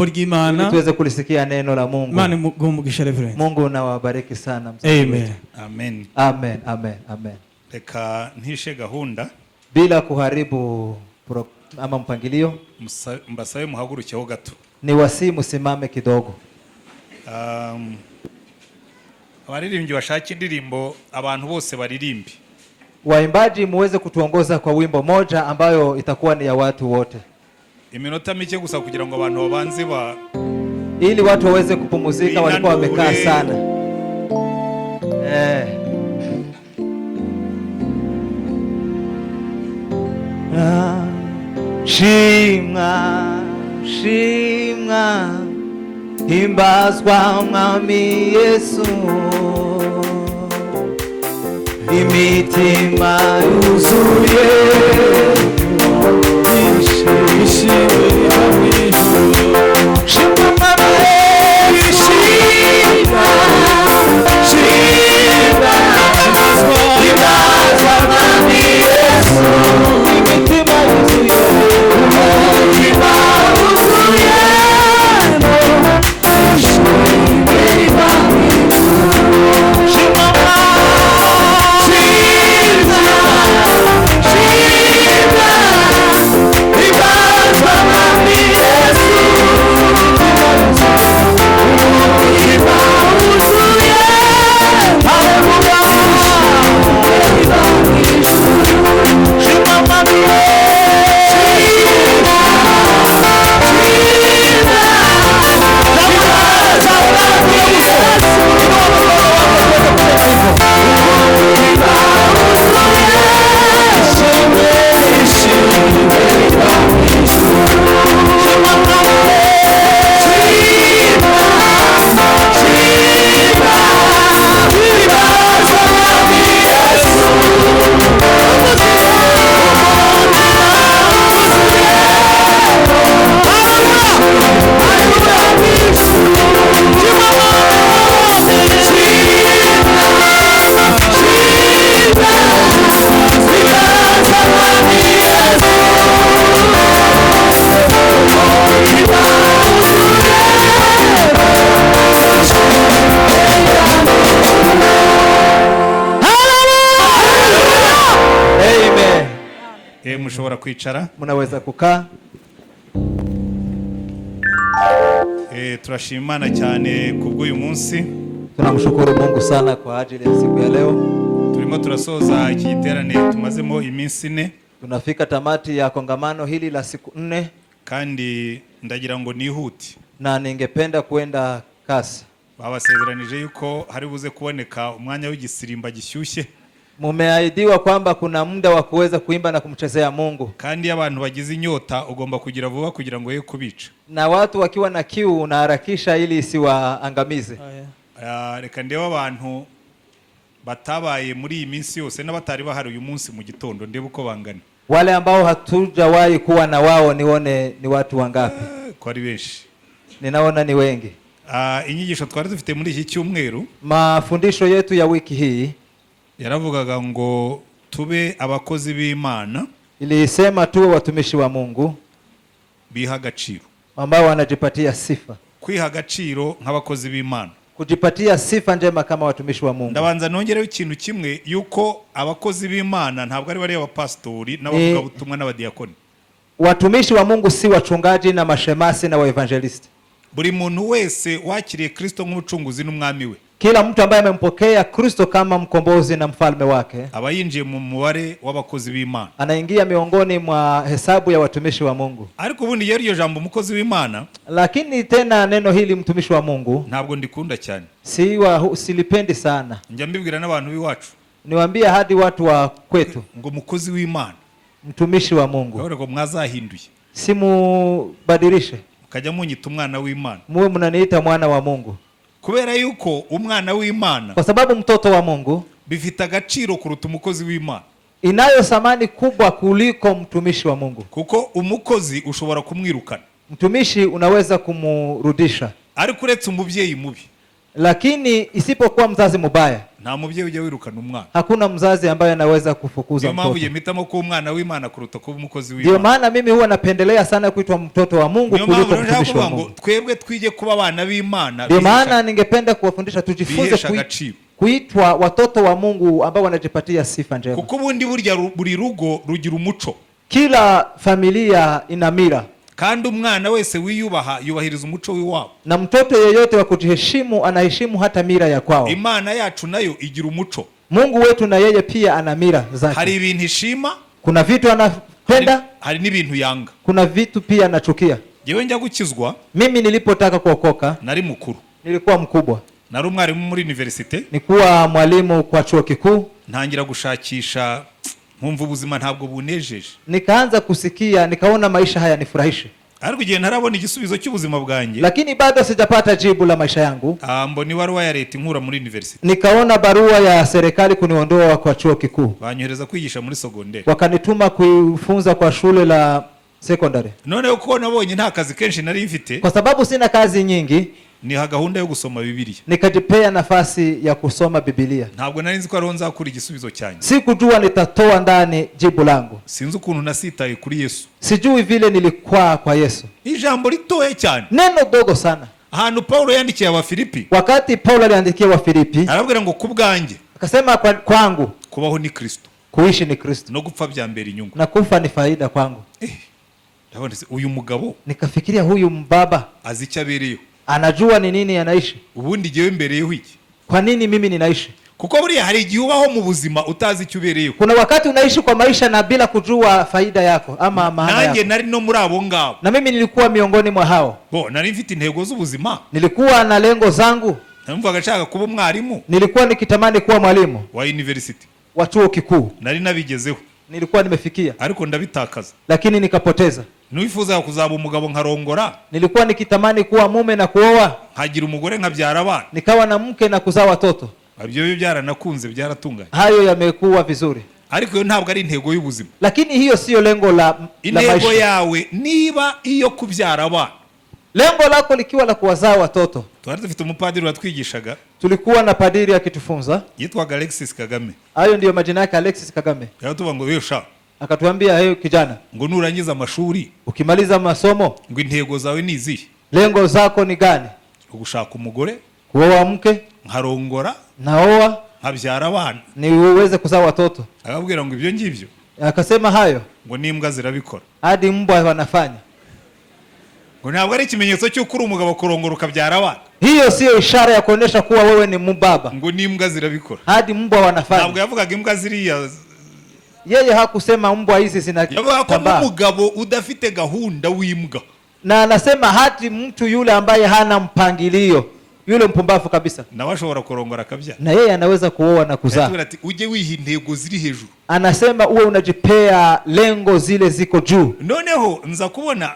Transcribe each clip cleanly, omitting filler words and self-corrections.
Ry'Imana Ili tuweze kulisikia neno la Mungu. Imana iguhe umugisha, Reverend. Mungu nawabariki sana, mzazi Amen. wetu. Amen. Amen, amen, amen. Reka ntishe gahunda. Bila kuharibu ama mpangilio, mbasabe muhagurukeho gato. Ni wasi msimame kidogo. Abaririmbyi bashaka indirimbo abantu bose baririmbe. Waimbaji muweze kutuongoza kwa wimbo moja ambayo itakuwa ni ya watu wote. Iminota mike gusa kugira ngo abantu babanze ba ili watu waweze kupumzika, walikuwa wamekaa Binanure. sana. Shimwa, shimwa, himbazwa Mwami Yesu, imitima yuzuye Ishimwe riva mu ijuru. Shimwa Mwami Yesu, shimwa, shimwa, himbazwa Mwami Yesu, imitima yuzuye, umutima wuzuye, ishimwe riva mu ijuru. Shimwa Mwami, shimwa, shimwa, himbazwa Mwami Yesu, umutima wuzuye, haleluya. Shimwa Mwami Yesu, shimwa, himbazwa Mwami Yesu. Inua mkono wako tuweze kusema hivyo. Umutima wuzuye, ishimwe, ishimwe riva mu ijuru. Shimwa Mwami Yesu, shimwa, shimwa, himbazwa Mwami Yesu. Amen. Mushobora kwicara. Mnaweza kukaa. Turashima Imana cyane kubw'uyu munsi. Tunamshukuru Mungu sana kwa ajili ya siku ya leo. Turimo turasoza iki giterane tumazemo iminsi 4. Tunafika tamati ya kongamano hili la siku 4. Kandi ndagira ngo nihute. Na ningependa kwenda kasi. Babasezeranije yuko hari buze kuboneka umwanya w'igisirimba gishyushye. Mumeahidiwa kwamba kuna muda wa kuweza kuimba na kumchezea Mungu. Kandi iyo abantu bagize inyota ugomba kugira vuba kugira ngo ye kubica. Na watu wakiwa na kiu unaharakisha ili isiwaangamize. Reka ndebe abantu batabaye muri iyi minsi yose n'abatari bahari uyu munsi mu gitondo, ndebe uko bangana. Wale ambao hatujawahi kuwa na wao nione ni watu wangapi. Ko ari benshi. Ninaona ni wengi. Inyigisho twari dufite muri iki cyumweru Mafundisho yetu ya wiki hii yaravugaga ngo tube abakozi b'Imana ilisema tuwe watumishi wa Mungu biha agaciro. ambao wanajipatia sifa. Kwiha agaciro nk'abakozi b'Imana. Kujipatia sifa njema kama watumishi wa Mungu. Ndabanza nongereho ikintu kimwe yuko abakozi b'Imana ntabwo ari bariya bapasitori n'abavugabutumwa n'abadiakoni. Watumishi wa Mungu si wachungaji na mashemasi na waevangelisti. Buri muntu wese wakiriye Kristo nk'umucunguzi n'umwami we Kila mtu ambaye amempokea Kristo kama mkombozi na mfalme wake aba yinjiye mu mubare w'abakozi b'Imana. anaingia miongoni mwa hesabu ya watumishi wa Mungu. Ariko ubundi rero iryo jambo umukozi w'Imana Lakini tena neno hili mtumishi wa Mungu ntabwo ndikunda cyane. silipendi sana. Njya mbibwira n'abantu b'iwacu. Niwaambie hadi watu wa kwetu, Ngo umukozi w'Imana. mtumishi wa Mungu. Urabona ko mwazahinduye. Simubadilishe. Mukajya munyita umwana w'Imana. Muwe mnaniita mwana wa Mungu. Kubera yuko umwana w'Imana Kwa sababu mtoto wa Mungu bifite agaciro kuruta umukozi w'Imana. inayo thamani kubwa kuliko mtumishi wa Mungu. Kuko umukozi ushobora kumwirukana. Mtumishi unaweza kumurudisha. Ariko uretse umubyeyi mubi Lakini isipokuwa mzazi mubaya, Nta mubyeyi ujya wirukana umwana. Hakuna mzazi ambaye anaweza kufukuza Niyo mpamvu mtoto. njye mpitamo kuba umwana w'Imana kuruta kuba umukozi Ndio w'Imana. maana mimi huwa napendelea sana kuitwa mtoto wa Mungu Niyo mpamvu kuliko rero nshaka mtumishi wa kuvuga ngo Mungu. twebwe twige kuba abana b'Imana Ndio maana ningependa kuwafundisha tujifunze bihesha agaciro. kuitwa watoto wa Mungu ambao wanajipatia sifa njema. Kuko ubundi burya buri rugo rugira umuco. Kila familia ina mila, Kandi umwana wese wiyubaha yubahiriza umuco w'iwabo. Na mtoto yeyote wa kujiheshimu anaheshimu hata mila ya kwao. Imana yacu nayo igira umuco. Mungu wetu na yeye pia ana mila Hari zake. ibintu ishima, Kuna vitu hari, anapenda, hari n'ibintu yanga. kuna vitu pia anachukia. Njyewe njya gukizwa Mimi nilipotaka kuokoka nari mukuru, nilikuwa mkubwa, nari umwarimu muri université. nikuwa mwalimu kwa chuo kikuu. Ntangira gushakisha, nkumva ubuzima ntabwo bunejeje. Nikaanza kusikia, nikaona maisha haya nifurahishe, Ariko igihe ntarabona igisubizo cy'ubuzima bwanjye, lakini bado sijapata jibu la maisha yangu. Mbona ibaruwa ya leta inkura muri université. Nikaona barua ya serikali kuniondoa kwa chuo kikuu, Banyohereza kwigisha muri secondaire. Wakanituma kuifunza kwa shule la secondary. Noneho kuko nabonye nta kazi kenshi nari mfite, Kwa sababu sina kazi nyingi, niha gahunda yo gusoma Bibiliya. Nikajipea nafasi ya kusoma Biblia. Ntabwo nari nzi ko ariho nzakura igisubizo cyanjye. Sikujua nitatoa ndani jibu langu. Sinzi ukuntu nasitaye kuri Yesu. Sijui vile nilikwaa kwa Yesu. Ijambo ritoya cyane. Neno dogo sana. Ahantu Pawulo yandikiye Abafilipi, Wakati Paulo aliandikia Wafilipi, arabwira ngo ku bwanjye akasema kwangu kubaho ni Kristo, kuishi ni Kristo no gupfa byambera inyungu. Na kufa ni faida kwangu. Eh, ndabona se uyu mugabo Nikafikiria huyu mbaba azi icyo abereyeho. Anajua ni nini anaishi. Ubundi jyewe mbereyeho iki? Kwa nini mimi ninaishi? Kuko buriya hari igihe ubaho mu buzima utazi icyo ubereyeho. Kuna wakati unaishi kwa maisha na bila kujua faida yako ama maana Nanjye yako. nari no muri abo ngabo. Na mimi nilikuwa miongoni mwa hao. Bo nari mfite intego z'ubuzima. Nilikuwa na lengo zangu. Numvaga nshaka kuba umwarimu Nilikuwa nikitamani kuwa mwalimu wa university. Wa chuo kikuu. Nari nabigezeho, Nilikuwa nimefikia, ariko ndabitakaza. Lakini nikapoteza. Nifuzaga kuzaba umugabo nkarongora, Nilikuwa nikitamani kuwa mume na kuoa, nkagira umugore nkabyara abana. Nikawa na mke na kuzaa watoto. Ibyo byo byaranakunze, byaratunganye. Hayo yamekuwa vizuri, Ariko iyo ntabwo ari intego y'ubuzima. Lakini hiyo siyo lengo la Intego maisha. yawe niba iyo kubyara abana, Lengo lako likiwa la kuwazaa watoto. Twari dufite umupadiri watwigishaga, Tulikuwa na padiri akitufunza, yitwaga Alexis Kagame. Hayo ndiyo majina yake, Alexis Kagame. Yaratuvuga ngo yosha, Akatuambia, hey, kijana, ngo nurangiza amashuri, ukimaliza masomo, ngo intego zawe ni izihe? Lengo zako ni gani? Ugushaka umugore, Kuoa mke, nkarongora, naoa, nkabyara abana. Ni uweze kuzaa watoto. Akabwira ngo ibyo ngibyo, Akasema hayo ngo n'imbwa zirabikora, hadi mbwa wanafanya. Ngo ntabwo ari ikimenyetso cy'uko uri umugabo kurongora ukabyara abana. Hiyo siyo ishara ya kuonyesha kuwa wewe ni mbaba. Ngo n'imbwa zirabikora. Hadi mbwa wanafanya. Ntabwo yavugaga imbwa ziriya. Yeye hakusema mbwa hizi Yavugaga ko zinatambaa. n'umugabo udafite gahunda w'imbwa, Na anasema hadi mtu yule ambaye hana mpangilio, yule mpumbavu kabisa, nawe ashobora kurongora akabyara. Na yeye anaweza kuoa na kuzaa. Aratubwira ati ujye wiha intego ziri hejuru. Anasema uwe unajipea lengo zile ziko juu. Noneho nza kubona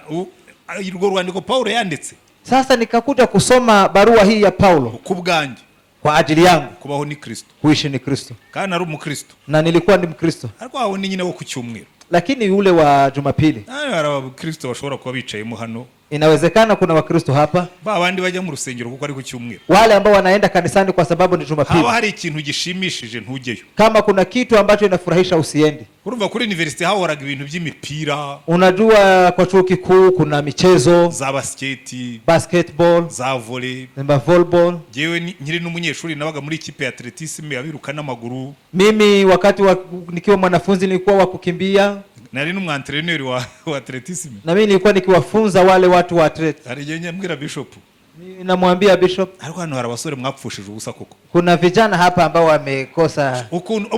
urwo rwandiko Pawulo yanditse. Sasa nikakuja kusoma barua hii ya Paulo. Ku bwanjye Kwa ajili yangu kubaho ni Kristo, kuishi ni Kristo, kandi nari umukristo, na nilikuwa ni Mkristo, ariko aho ni nyine wo ku cyumweru. Lakini yule wa Jumapili. Hari abakristo bashobora kuba bicayemo hano, Inawezekana kuna Wakristo hapa, ba bandi bajya mu rusengero kuko ari ku cyumweru. Wale ambao wanaenda kanisani kwa sababu ni Jumapili. Haba hari ikintu gishimishije ntujyeyo. Kama kuna kitu ambacho inafurahisha usiende. Urumva kuri university hahoraga ibintu by'imipira, Unajua kwa chuo kikuu kuna michezo, za basiketi, basketball, za volley. Na volleyball. Jewe nkiri n'umunyeshuri nabaga muri ikipe ya athlétisme abiruka n'amaguru. Mimi wakati nikiwa mwanafunzi nilikuwa wa kukimbia. Nari n'umwantreneri wa athlétisme. Na mimi nilikuwa nikiwafunza wale watu wa athlete. Hari igihe njya bishop, Namwambia bishop, ariko hano hari abasore mwapfushije ubusa koko. Kuna vijana hapa ambao wamekosa. Ukuntu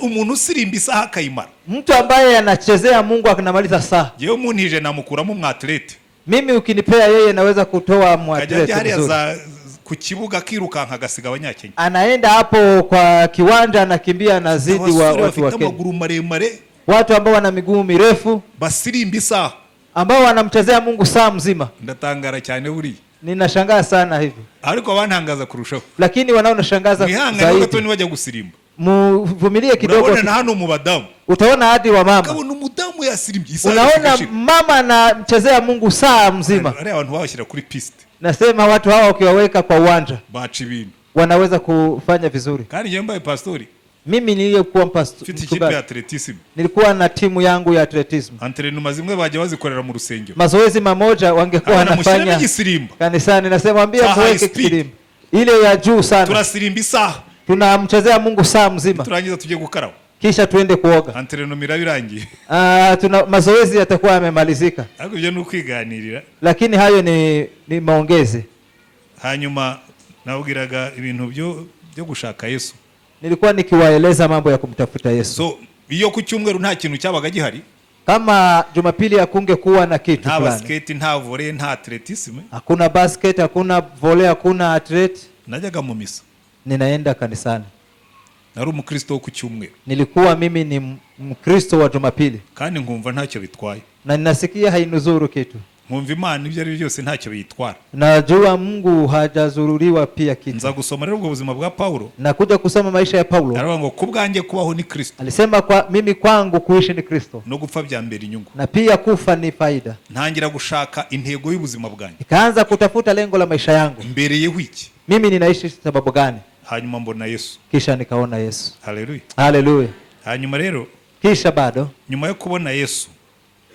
umuntu usirimba isaha akayimara. Mtu ambaye anachezea Mungu akinamaliza saa. Jewe muntije namukuramo umwatlete. Mimi ukinipea yeye naweza kutoa Akajya mwatlete hariya mzuri. za ku kibuga akirukanka agasiga Abanyakenya. Anaenda hapo kwa kiwanja anakimbia anazidi Abasore watu wa bafite Kenya. amaguru maremare, Watu ambao wana miguu mirefu, basirimba isaha. Ambao wanamchezea Mungu saa mzima. Ndatangara cyane buriya. Ninashangaa sana hivi. Ariko abantangaza kurushaho, Lakini wanaonishangaza mwihangane gato zaidi, nibajya gusirimba, muvumilie kidogo. Urabona na hano mu badamu, Utaona hadi wa mama. ukabona umudamu yasirimbye isaha Unaona igashira. mama anamchezea Mungu saa mzima. Ariya abantu babashyira kuri piste, Nasema watu hawa ukiwaweka kwa uwanja, baca ibintu. Wanaweza kufanya vizuri. Kandi njyewe mbaye pastori, Mimi niliyekuwa mfite ikipe ya athlétisme, nilikuwa na timu yangu ya atletism. Entraînement zimwe bajya bazikorera mu rusengero. Mazoezi mamoja wangekuwa Abana mushyiremo wanafanya igisirimba. kanisani, nasema ambia Za high muweke speed. kisirimba ile ya juu sana. Turasirimba isaha. Tunamchezea Mungu saa mzima, Turangiza tujye gukaraba. Kisha tuende kuoga. Entraînement iraba irangiye. Tuna mazoezi yatakuwa yamemalizika. Ariko ibyo ni ukwiganirira. Lakini hayo ni maongezi. Hanyuma nabwiraga ibintu byo gushaka Yesu. Nilikuwa nikiwaeleza mambo ya kumtafuta Yesu. So iyo ku cyumweru nta kintu cyabaga gihari, Kama Jumapili hakungekuwa na kitu nta fulani, basket, nta volley, nta athlétisme, hakuna basket, hakuna volley, hakuna athlete, najyaga mu misa. Ninaenda kanisani. Nari umukristo wo ku cyumweru. Nilikuwa mimi ni Mkristo wa Jumapili. Kandi nkumva ntacyo bitwaye. Na ninasikia hainuzuru kitu. Nkumva Imana ibyo ari byo byose ntacyo biyitwara. Najua Mungu hajazururiwa pia kitu. Nza gusoma rero ubwo buzima bwa Paulo. Nakuja kusoma maisha ya Paulo. Aravuga ngo ku bwanjye kubaho ni Kristo. Alisema kwa mimi kwangu kuishi ni Kristo. No gupfa byambera inyungu. Na pia kufa ni faida. Ntangira gushaka intego y'ubuzima bwanjye. Nikaanza kutafuta lengo la maisha yangu. Mbereyeho iki? Mimi ninaishi sababu gani? Hanyuma mbona Yesu. Kisha nikaona Yesu. Haleluya. Haleluya. Hanyuma rero, Kisha bado, nyuma yo kubona Yesu,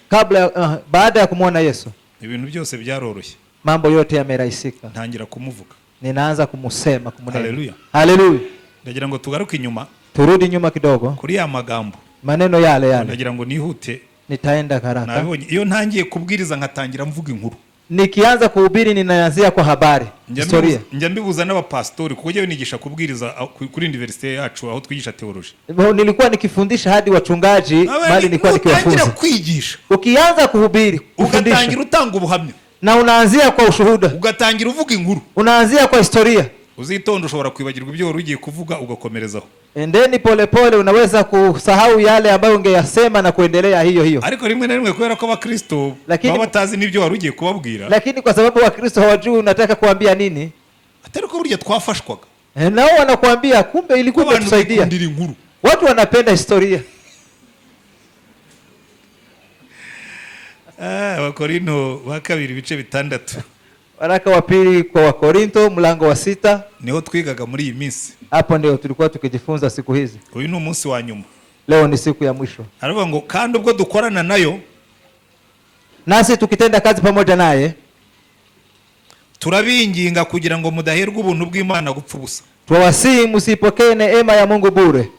kabla baada ya kumwona Yesu, ibintu byose byaroroshye. Mambo yote yamerahisika. Ntangira kumuvuga. Ninaanza kumusema, kumunena. Haleluya. Haleluya. Ndagira ngo tugaruke inyuma Turudi nyuma kidogo. Kuri ya magambo. Maneno yale yale. Ndagira ngo nihute. Nitaenda haraka. Nabibonye iyo ntangiye kubwiriza nkatangira mvuga inkuru. Nikianza kuhubiri ninaanzia kwa habari, Njya historia. Njya mbibuza n'abapastori kuko njyewe nigisha kubwiriza kuri université yacu aho twigisha théologie. Nilikuwa nikifundisha hadi wachungaji bali nilikuwa Nutangira nikiwafunza. kwigisha, Ukianza kuhubiri, kufundisha, ugatangira utanga ubuhamya, na unaanzia kwa ushuhuda, ugatangira uvuga inkuru, unaanzia kwa historia. Uzitonde ushobora kwibagirwa ibyo wari ugiye kuvuga ugakomerezaho. Endeni polepole, unaweza kusahau yale ambayo ungeyasema na kuendelea hiyo hiyo. Ariko rimwe na rimwe kubera ko abakristo baba batazi n'ibyo wari ugiye kubabwira, Lakini kwa sababu Wakristo hawajui unataka kuambia nini, atari ko burya twafashwaga. Nao wanakuambia kumbe ilikuwa Abantu imetusaidia. bikundira inkuru. Watu wanapenda historia. Ah, Abakorinto ba kabiri ibice 6. Waraka wa pili kwa Wakorinto mlango wa 6. Niho twigaga muri iyi minsi. Hapo ndio tulikuwa tukijifunza siku hizi. Uyu ni umunsi wa nyuma. Leo ni siku ya mwisho. Aravuga ngo kandi ubwo dukorana nayo, nasi tukitenda kazi pamoja naye, turabinginga kugira ngo mudaherwa ubuntu bw'Imana gupfa ubusa. Twawasihi msipokee neema ya Mungu bure.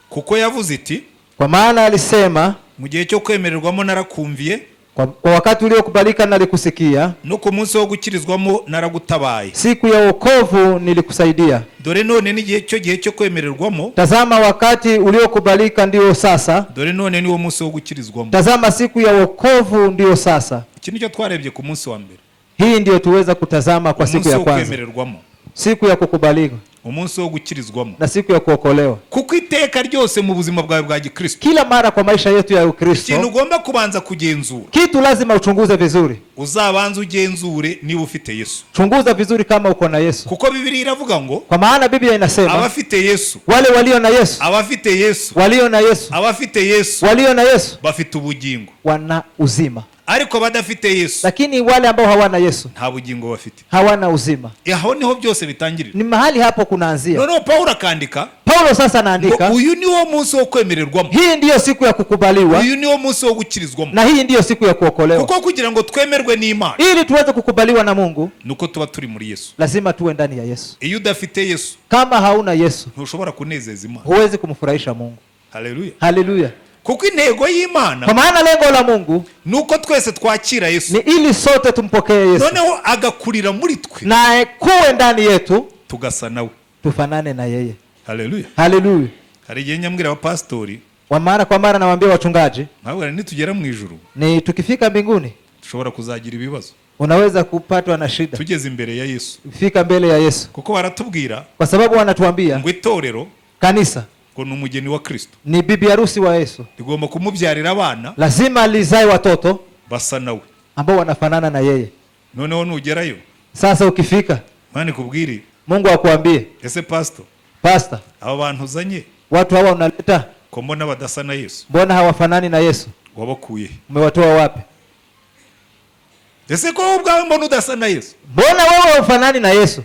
Kuko yavuze iti, kwa maana alisema, mu gihe cyo kwemererwamo narakumviye, kwa wakati uliokubalika nalikusikia, no ku munsi wo gukirizwamo naragutabaye. Siku ya wokovu nilikusaidia. Dore none ni igihe cyo gihe cyo kwemererwamo, tazama wakati uliokubalika ndio sasa, dore none niwo munsi wo gukirizwamo. Tazama siku ya wokovu ndio sasa. Iki nicyo twarebye ku munsi wa mbere. Hii ndio tuweza kutazama kwa siku Umunsi ya wo kwanza. kwemererwamo, Siku ya kukubalika umunsi wo gukirizwamo, na siku ya kuokolewa. Kuko iteka ryose mu buzima bwawe bwa Gikristo, Kila mara kwa maisha yetu ya Ukristo, ikintu ugomba kubanza kugenzura, kitu lazima uchunguze vizuri. Uzabanze ugenzure niba ufite Yesu. Chunguza vizuri kama uko na Yesu. Kuko Bibiliya iravuga ngo kwa maana Biblia inasema abafite Yesu, wale walio na Yesu, abafite Yesu, walio na Yesu, abafite Yesu walio na Yesu bafite ubugingo. wana uzima. Ariko badafite Yesu, Lakini wale ambao hawana Yesu nta bugingo bafite. hawana uzima. Aho niho byose bitangirira. Ni mahali hapo kunaanzia. Noneho Paulo akandika Paulo sasa anaandika, ngo uyu niwo munsi wo kwemererwamo, hii ndiyo siku ya kukubaliwa, uyu niwo munsi wo gukirizwamo. na hii ndiyo siku ya kuokolewa. Kuko kugira ngo twemerwe n'Imana, ili tuweze kukubaliwa na Mungu, nuko tuba turi muri Yesu. lazima tuwe ndani ya Yesu. Iyo udafite Yesu, Kama hauna Yesu, ntushobora kunezeza Imana. huwezi kumfurahisha Mungu. Haleluya. Haleluya. Kuko intego y'Imana Kwa maana lengo la Mungu nuko twese twakira Yesu, ni ili sote tumpokee Yesu, noneho agakurira muri twe, na kuwe ndani yetu, tugasa nawe, tufanane na yeye. Haleluya. Haleluya. Hari igihe nyambwira abapasitori, Wa mara kwa mara nawaambia wachungaji, nkabwira nitugera mu ijuru, ni tukifika mbinguni dushobora kuzagira ibibazo. unaweza kupatwa na shida. Tugeze imbere ya Yesu. Fika mbele ya Yesu. Kuko baratubwira Kwa sababu wanatuambia ngo itorero kanisa ngo ni umugeni wa Kristo, ni bibi harusi wa Yesu, rigomba kumubyarira abana lazima lizae watoto basa nawe. ambao wanafanana na yeye. Noneho nugerayo, Sasa ukifika, Imana ikubwire, Mungu akuambie, ese pastor, pastor, aba bantu uzanye watu hawa unaleta ko mbona badasa na Yesu, mbona hawafanani na Yesu? Wabakuye he? Umewatoa wapi? Ese ko wowe ubwawe mbona udasa na Yesu? Mbona wewe hufanani na Yesu?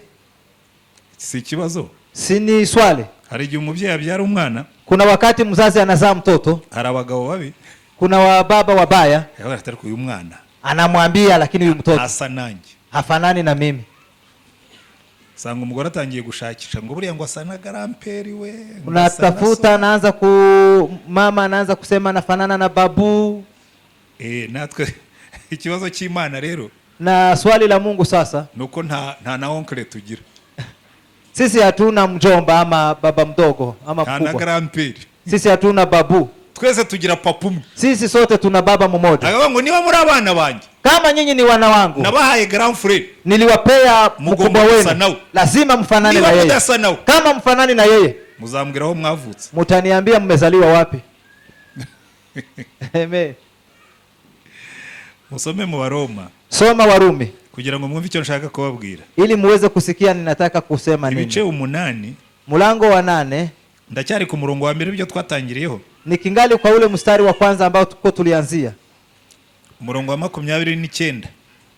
Si ikibazo? Si ni swali? Hari igihe umubyeyi abyara umwana. Kuna wakati mzazi anazaa mtoto. Hari abagabo babi. Kuna wababa wabaya. Yabaga ati ariko uyu mwana Anamwambia, lakini huyu mtoto asa nanjye. Hafanani na mimi. Usanga umugore atangiye gushakisha ngo buriya ngo asa na grand-père we, ngo asa na so. Unatafuta, anaanza ku mama anaanza kusema anafanana na babu. Eh, natwe ikibazo cy'Imana rero Na swali la Mungu sasa, ni uko nta na oncle tugira. Sisi hatuna mjomba ama baba mdogo ama Nta na mkubwa. grand-père. Sisi hatuna babu. Twese tugira papa umwe. Sisi sote tuna baba mmoja. Akavuga ngo niba muri abana banjye, Kama nyinyi ni wana wangu, nabahaye grand frère, niliwapea mugomba mkubwa gusa wenu, nawe. Lazima mfanane Niba na yeye. mudasa nawe, Kama mfanani na yeye, muzambwira aho mwavutse. Mutaniambia mmezaliwa wapi. Amen. Musome mu Baroma Soma Warumi kugira ngo mwumve icyo nshaka kubabwira. Ili muweze kusikia ninataka kusema Ibice nini. 8. Mlango wa 8. Ndacyari ku murongo wa mbere ibyo twatangiriyeho. Nikingali kwa ule mstari wa kwanza ambao tuko tulianzia. Umurongo wa 29.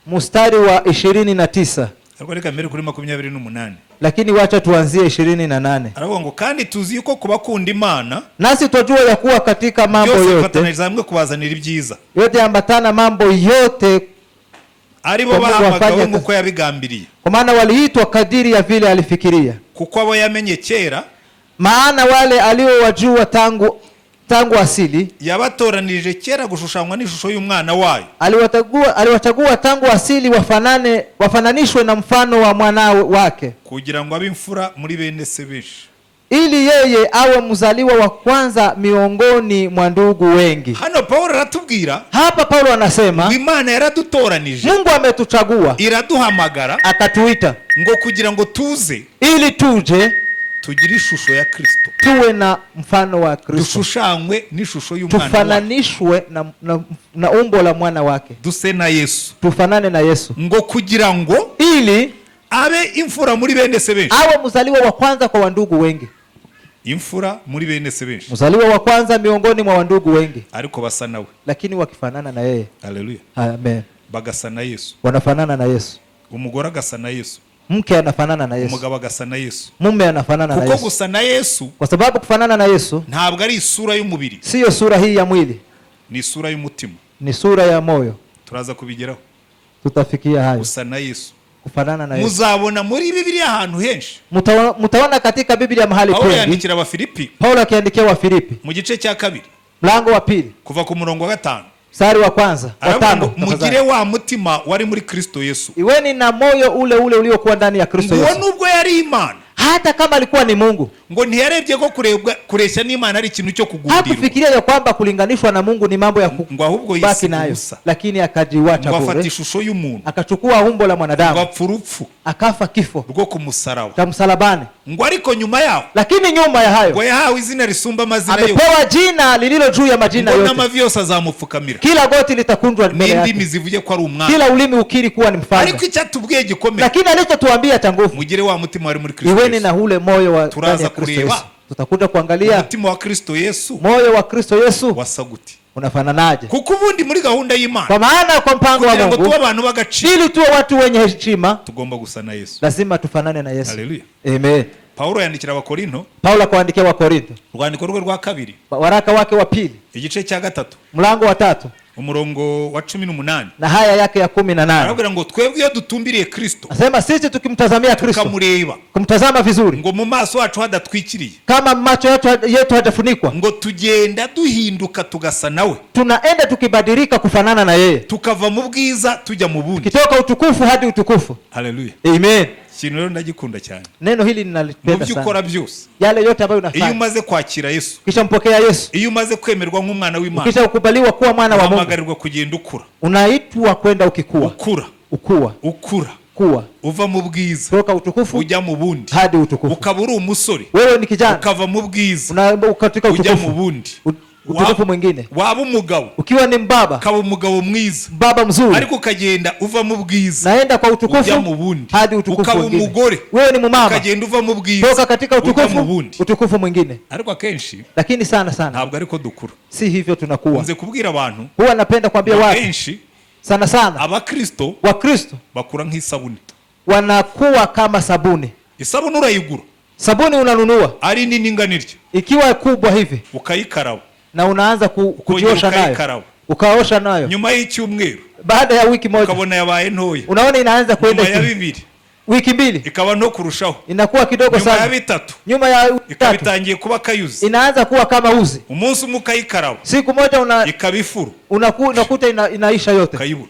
Mstari wa 29. Ariko reka mbere kuri 28. Lakini wacha tuanzie 28. Aravuga ngo kandi tuzi yuko kubakunda Imana Nasi twajua ya kuwa katika mambo byose yote bifataniriza hamwe kubazanira ibyiza. Yote ambatana mambo yote Aribo kwa Mungu bahamagawe wafanye nk'uko yabigambiriye. Kwa maana waliitwa kadiri ya vile alifikiria. Kuko abo yamenye kera, Maana wale aliowajua tangu asili, yabatoranirije kera gushushanywa n'ishusho y'umwana wayo. Aliwachagua tangu asili wafananishwe na mfano wa mwana wake, Kugira ngo abe imfura muri bene se benshi. Ili yeye awe mzaliwa wa kwanza miongoni mwa ndugu wengi. Hano Paulo aratubwira, Hapa Paulo anasema, ngo Imana yaradutoranije, Mungu ametuchagua, iraduhamagara, akatuita, ngo kugira ngo tuze, ili tuje, tugire ishusho ya Kristo, tuwe na mfano wa Kristo, dushushanywe n'ishusho y'umwana wake, tufananishwe na umbo la mwana wake, duse na Yesu, tufanane na Yesu, ngo kugira ngo ili abe imfura muri bene se benshi. Awe mzaliwa wa kwanza kwa wandugu wengi. Imfura muri bene se benshi. Mzaliwa wa kwanza miongoni mwa wandugu wengi. Ariko basa nawe. Lakini wakifanana na yeye. Haleluya. Amen. Bagasa na Yesu. Wanafanana na Yesu. Umugore agasa na Yesu. Mke anafanana na Yesu. Umugabo agasa na Yesu. Mume anafanana na Kuko Yesu. gusa na Yesu, Kwa sababu kufanana na Yesu ntabwo ari isura y'umubiri. Sio sura hii ya mwili. Ni isura y'umutima. Ni sura ya moyo. Turaza kubigeraho. Tutafikia hayo. Gusa na Yesu. Kufanana na Yesu. Muzabona muri Bibiliya ahantu henshi. Mutaona katika Biblia mahali Paulo pengi. yandikira Abafilipi Paulo akiandikia Wafilipi mu gice cya kabiri, mlango wa pili, kuva ku murongo wa 5, mstari wa kwanza, wa aravuga tano, ngo mugire wa mutima wari muri Kristo Yesu. Iweni na moyo ule ule uliokuwa ndani ya Kristo Ngo Yesu. nubwo yari Imana, Hata kama alikuwa ni Mungu, ngo ntiyarebye ko kureshya n'Imana ari ikintu cyo kugundirwa. Hakufikiria ya kwamba kulinganishwa na Mungu ni mambo ya Ngo ahubwo kubaki yisiga nayo, ubusa. lakini akajiwacha Ngo afata bure, ishusho y'umuntu, akachukua umbo la mwanadamu, ngo apfa urupfu akafa kifo rwo ku musaraba, cha msalabani. Ngo ariko nyuma yaho, Lakini nyuma ya hayo, ngo yahawe izina risumba amazina yose, amepewa jina lililo juu ya majina ngo yote, n'amavi yose azamupfukamira, kila goti litakundwa mbele n'indimi yake, zivuge ko ari umwami. kila ulimi ukiri kuwa ni mfalme. Ariko icyatubwiye gikomeye, Lakini alichotuambia cha nguvu, mugire wa mutima wari muri Kristo iweni Yesu. na ule moyo wa Turaza ndani ya Kristo kureba Yesu. Tutakuja kuangalia umutima wa Kristo Yesu moyo wa Kristo Yesu wasa gute. unafananaje. Kuko ubundi muri gahunda y'Imana, Kwa maana kwa mpango wa kugira ngo Mungu, tube abantu b'agaciro, ili tuwe watu wenye heshima, tugomba gusa na Yesu. lazima tufanane na Yesu. Haleluya. Amen. Paulo yandikira Abakorinto, Paulo akawaandikia Wakorinto urwandiko rwe rwa kabiri, waraka wake wa pili, igice cya 3, mlango wa 3, umurongo wa 18, na haya yake ya 18, arabwira ngo twebwe iyo dutumbiriye Kristo, anasema sisi tukimtazamia Kristo, tukamureba, kumtazama vizuri, ngo mu maso hacu hadatwikiriye, kama macho yetu hajafunikwa, ngo tugenda duhinduka tugasa nawe, tunaenda tukibadilika kufanana na yeye, tukava mu bwiza tujya mu bundi. Kitoka utukufu hadi utukufu. Haleluya. Amen. Ikintu rero ndagikunda cyane. Neno hili ninalipenda Mu byo sana. ukora byose, Yale yote ambayo iyo unafanya, umaze kwakira Yesu, kisha mpokea Yesu, iyo umaze kwemerwa nk'umwana w'Imana, kisha ukubaliwa kuwa mwana wa Mungu, uhamagarirwa kugenda ukura, unaitwa kwenda ukikua, ukura, ukua, ukura, kuwa, uva mu bwiza toka utukufu ujya mu bundi, hadi utukufu. ukaba uri umusore, Wewe ni kijana, ukava mu bwiza katika ujya mu utukufu, bundi, utukufu mwingine. Waba umugabo, Ukiwa ni mbaba, ukaba umugabo mwiza, mbaba mzuri, ariko ukagenda uva mu bwiza naenda kwa utukufu ujya mu bundi, hadi utukufu ukaba mwingine. umugore, Wewe ni mumama, ukagenda uva mu bwiza toka katika ujya mu utukufu, bundi. utukufu mwingine. Ariko akenshi Lakini sana sana ntabwo ariko dukura. si hivyo tunakuwa. Nze kubwira abantu, Huwa napenda kuambia watu akenshi sana sana Abakristo Wakristo bakura nk'isabune. wanakuwa kama sabuni. Isabune urayigura Sabuni unanunua ari nini ingana itya, ikiwa kubwa hivi ukayikaraba, na unaanza ukongera kujiosha nayo, ukayikaraba. Ukaosha nayo. Nyuma y'icyumweru Baada ya wiki moja ukabona yabaye ntoya. Unaona inaanza kwenda Nyuma ya chini. 2 Wiki 2 ikaba nto kurushaho. Inakuwa kidogo Nyuma ya sana. 3 Nyuma ya wiki ikaba 3 itangiye kuba kayuzi. Inaanza kuwa kama uzi. Umunsi umwe ukayikaraba Siku moja ikaba ifuru, unakuta inaisha yote. ukayibura.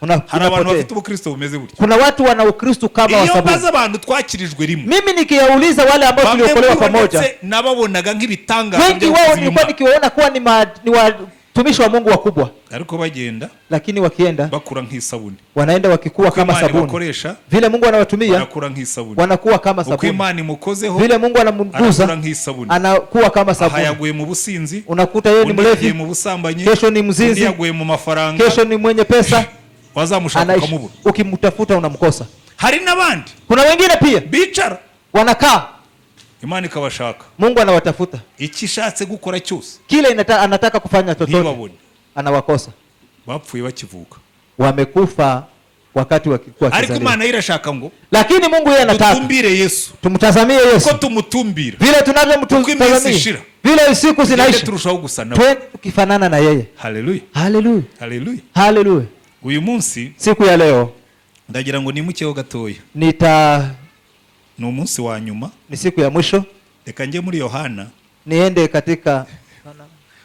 Hari abantu Unapotea. bafite ubukristo bumeze gutya. Kuna watu wana Ukristo kama wa Iyo sabuni. mbaza abantu twakirijwe rimwe, Mimi nikiwauliza wale ambao bamwe tuliokolewa muri bo pamoja, ndetse nababonaga nk'ibitangaza wengi byo wao gukiza nilikuwa inyuma. nikiwaona kuwa ni watumishi wa Mungu wakubwa, Ariko bagenda lakini wakienda bakura nk'isabune. wanaenda wakikua Uko kama Imana sabuni. ibakoresha Vile Mungu anawatumia barakura nk'isabune. wanakuwa kama Uko sabuni. Imana imukozeho Vile Mungu anamguza arakura nk'isabune. anakuwa kama Aha sabuni. yaguye mu businzi, Unakuta yeye ni undi yagiye mlevi, mu busambanyi, kesho ni undi mzinzi, yaguye mu mafaranga, kesho ni mwenye pesa. wazamushaka Anaishi, ukamubura. ukimtafuta unamkosa. Hari n'abandi Kuna wengine pia bicara wanakaa, Imana ikabashaka, Mungu anawatafuta, icyo ishatse gukora cyose kile anataka kufanya chochote ntibabone. anawakosa. Bapfuye bakivuka. Wamekufa wakati wakikuwa Ariko kizaliwa. Imana yo irashaka ngo Lakini Mungu yeye anataka dutumbire Yesu, tumtazamie Yesu uko tumutumbira vile Uko iminsi tunavyomtazamia, ishira, vile siku tugende zinaisha, turushaho gusa nawe. twende tukifanana na yeye. Haleluya, Haleluya, haleluya. haleluya. Uyu munsi Siku ya leo ndagira ngo nimukeho gatoya, ni umunsi wa nyuma. ni siku ya mwisho. Reka njye muri Yohana, Niende katika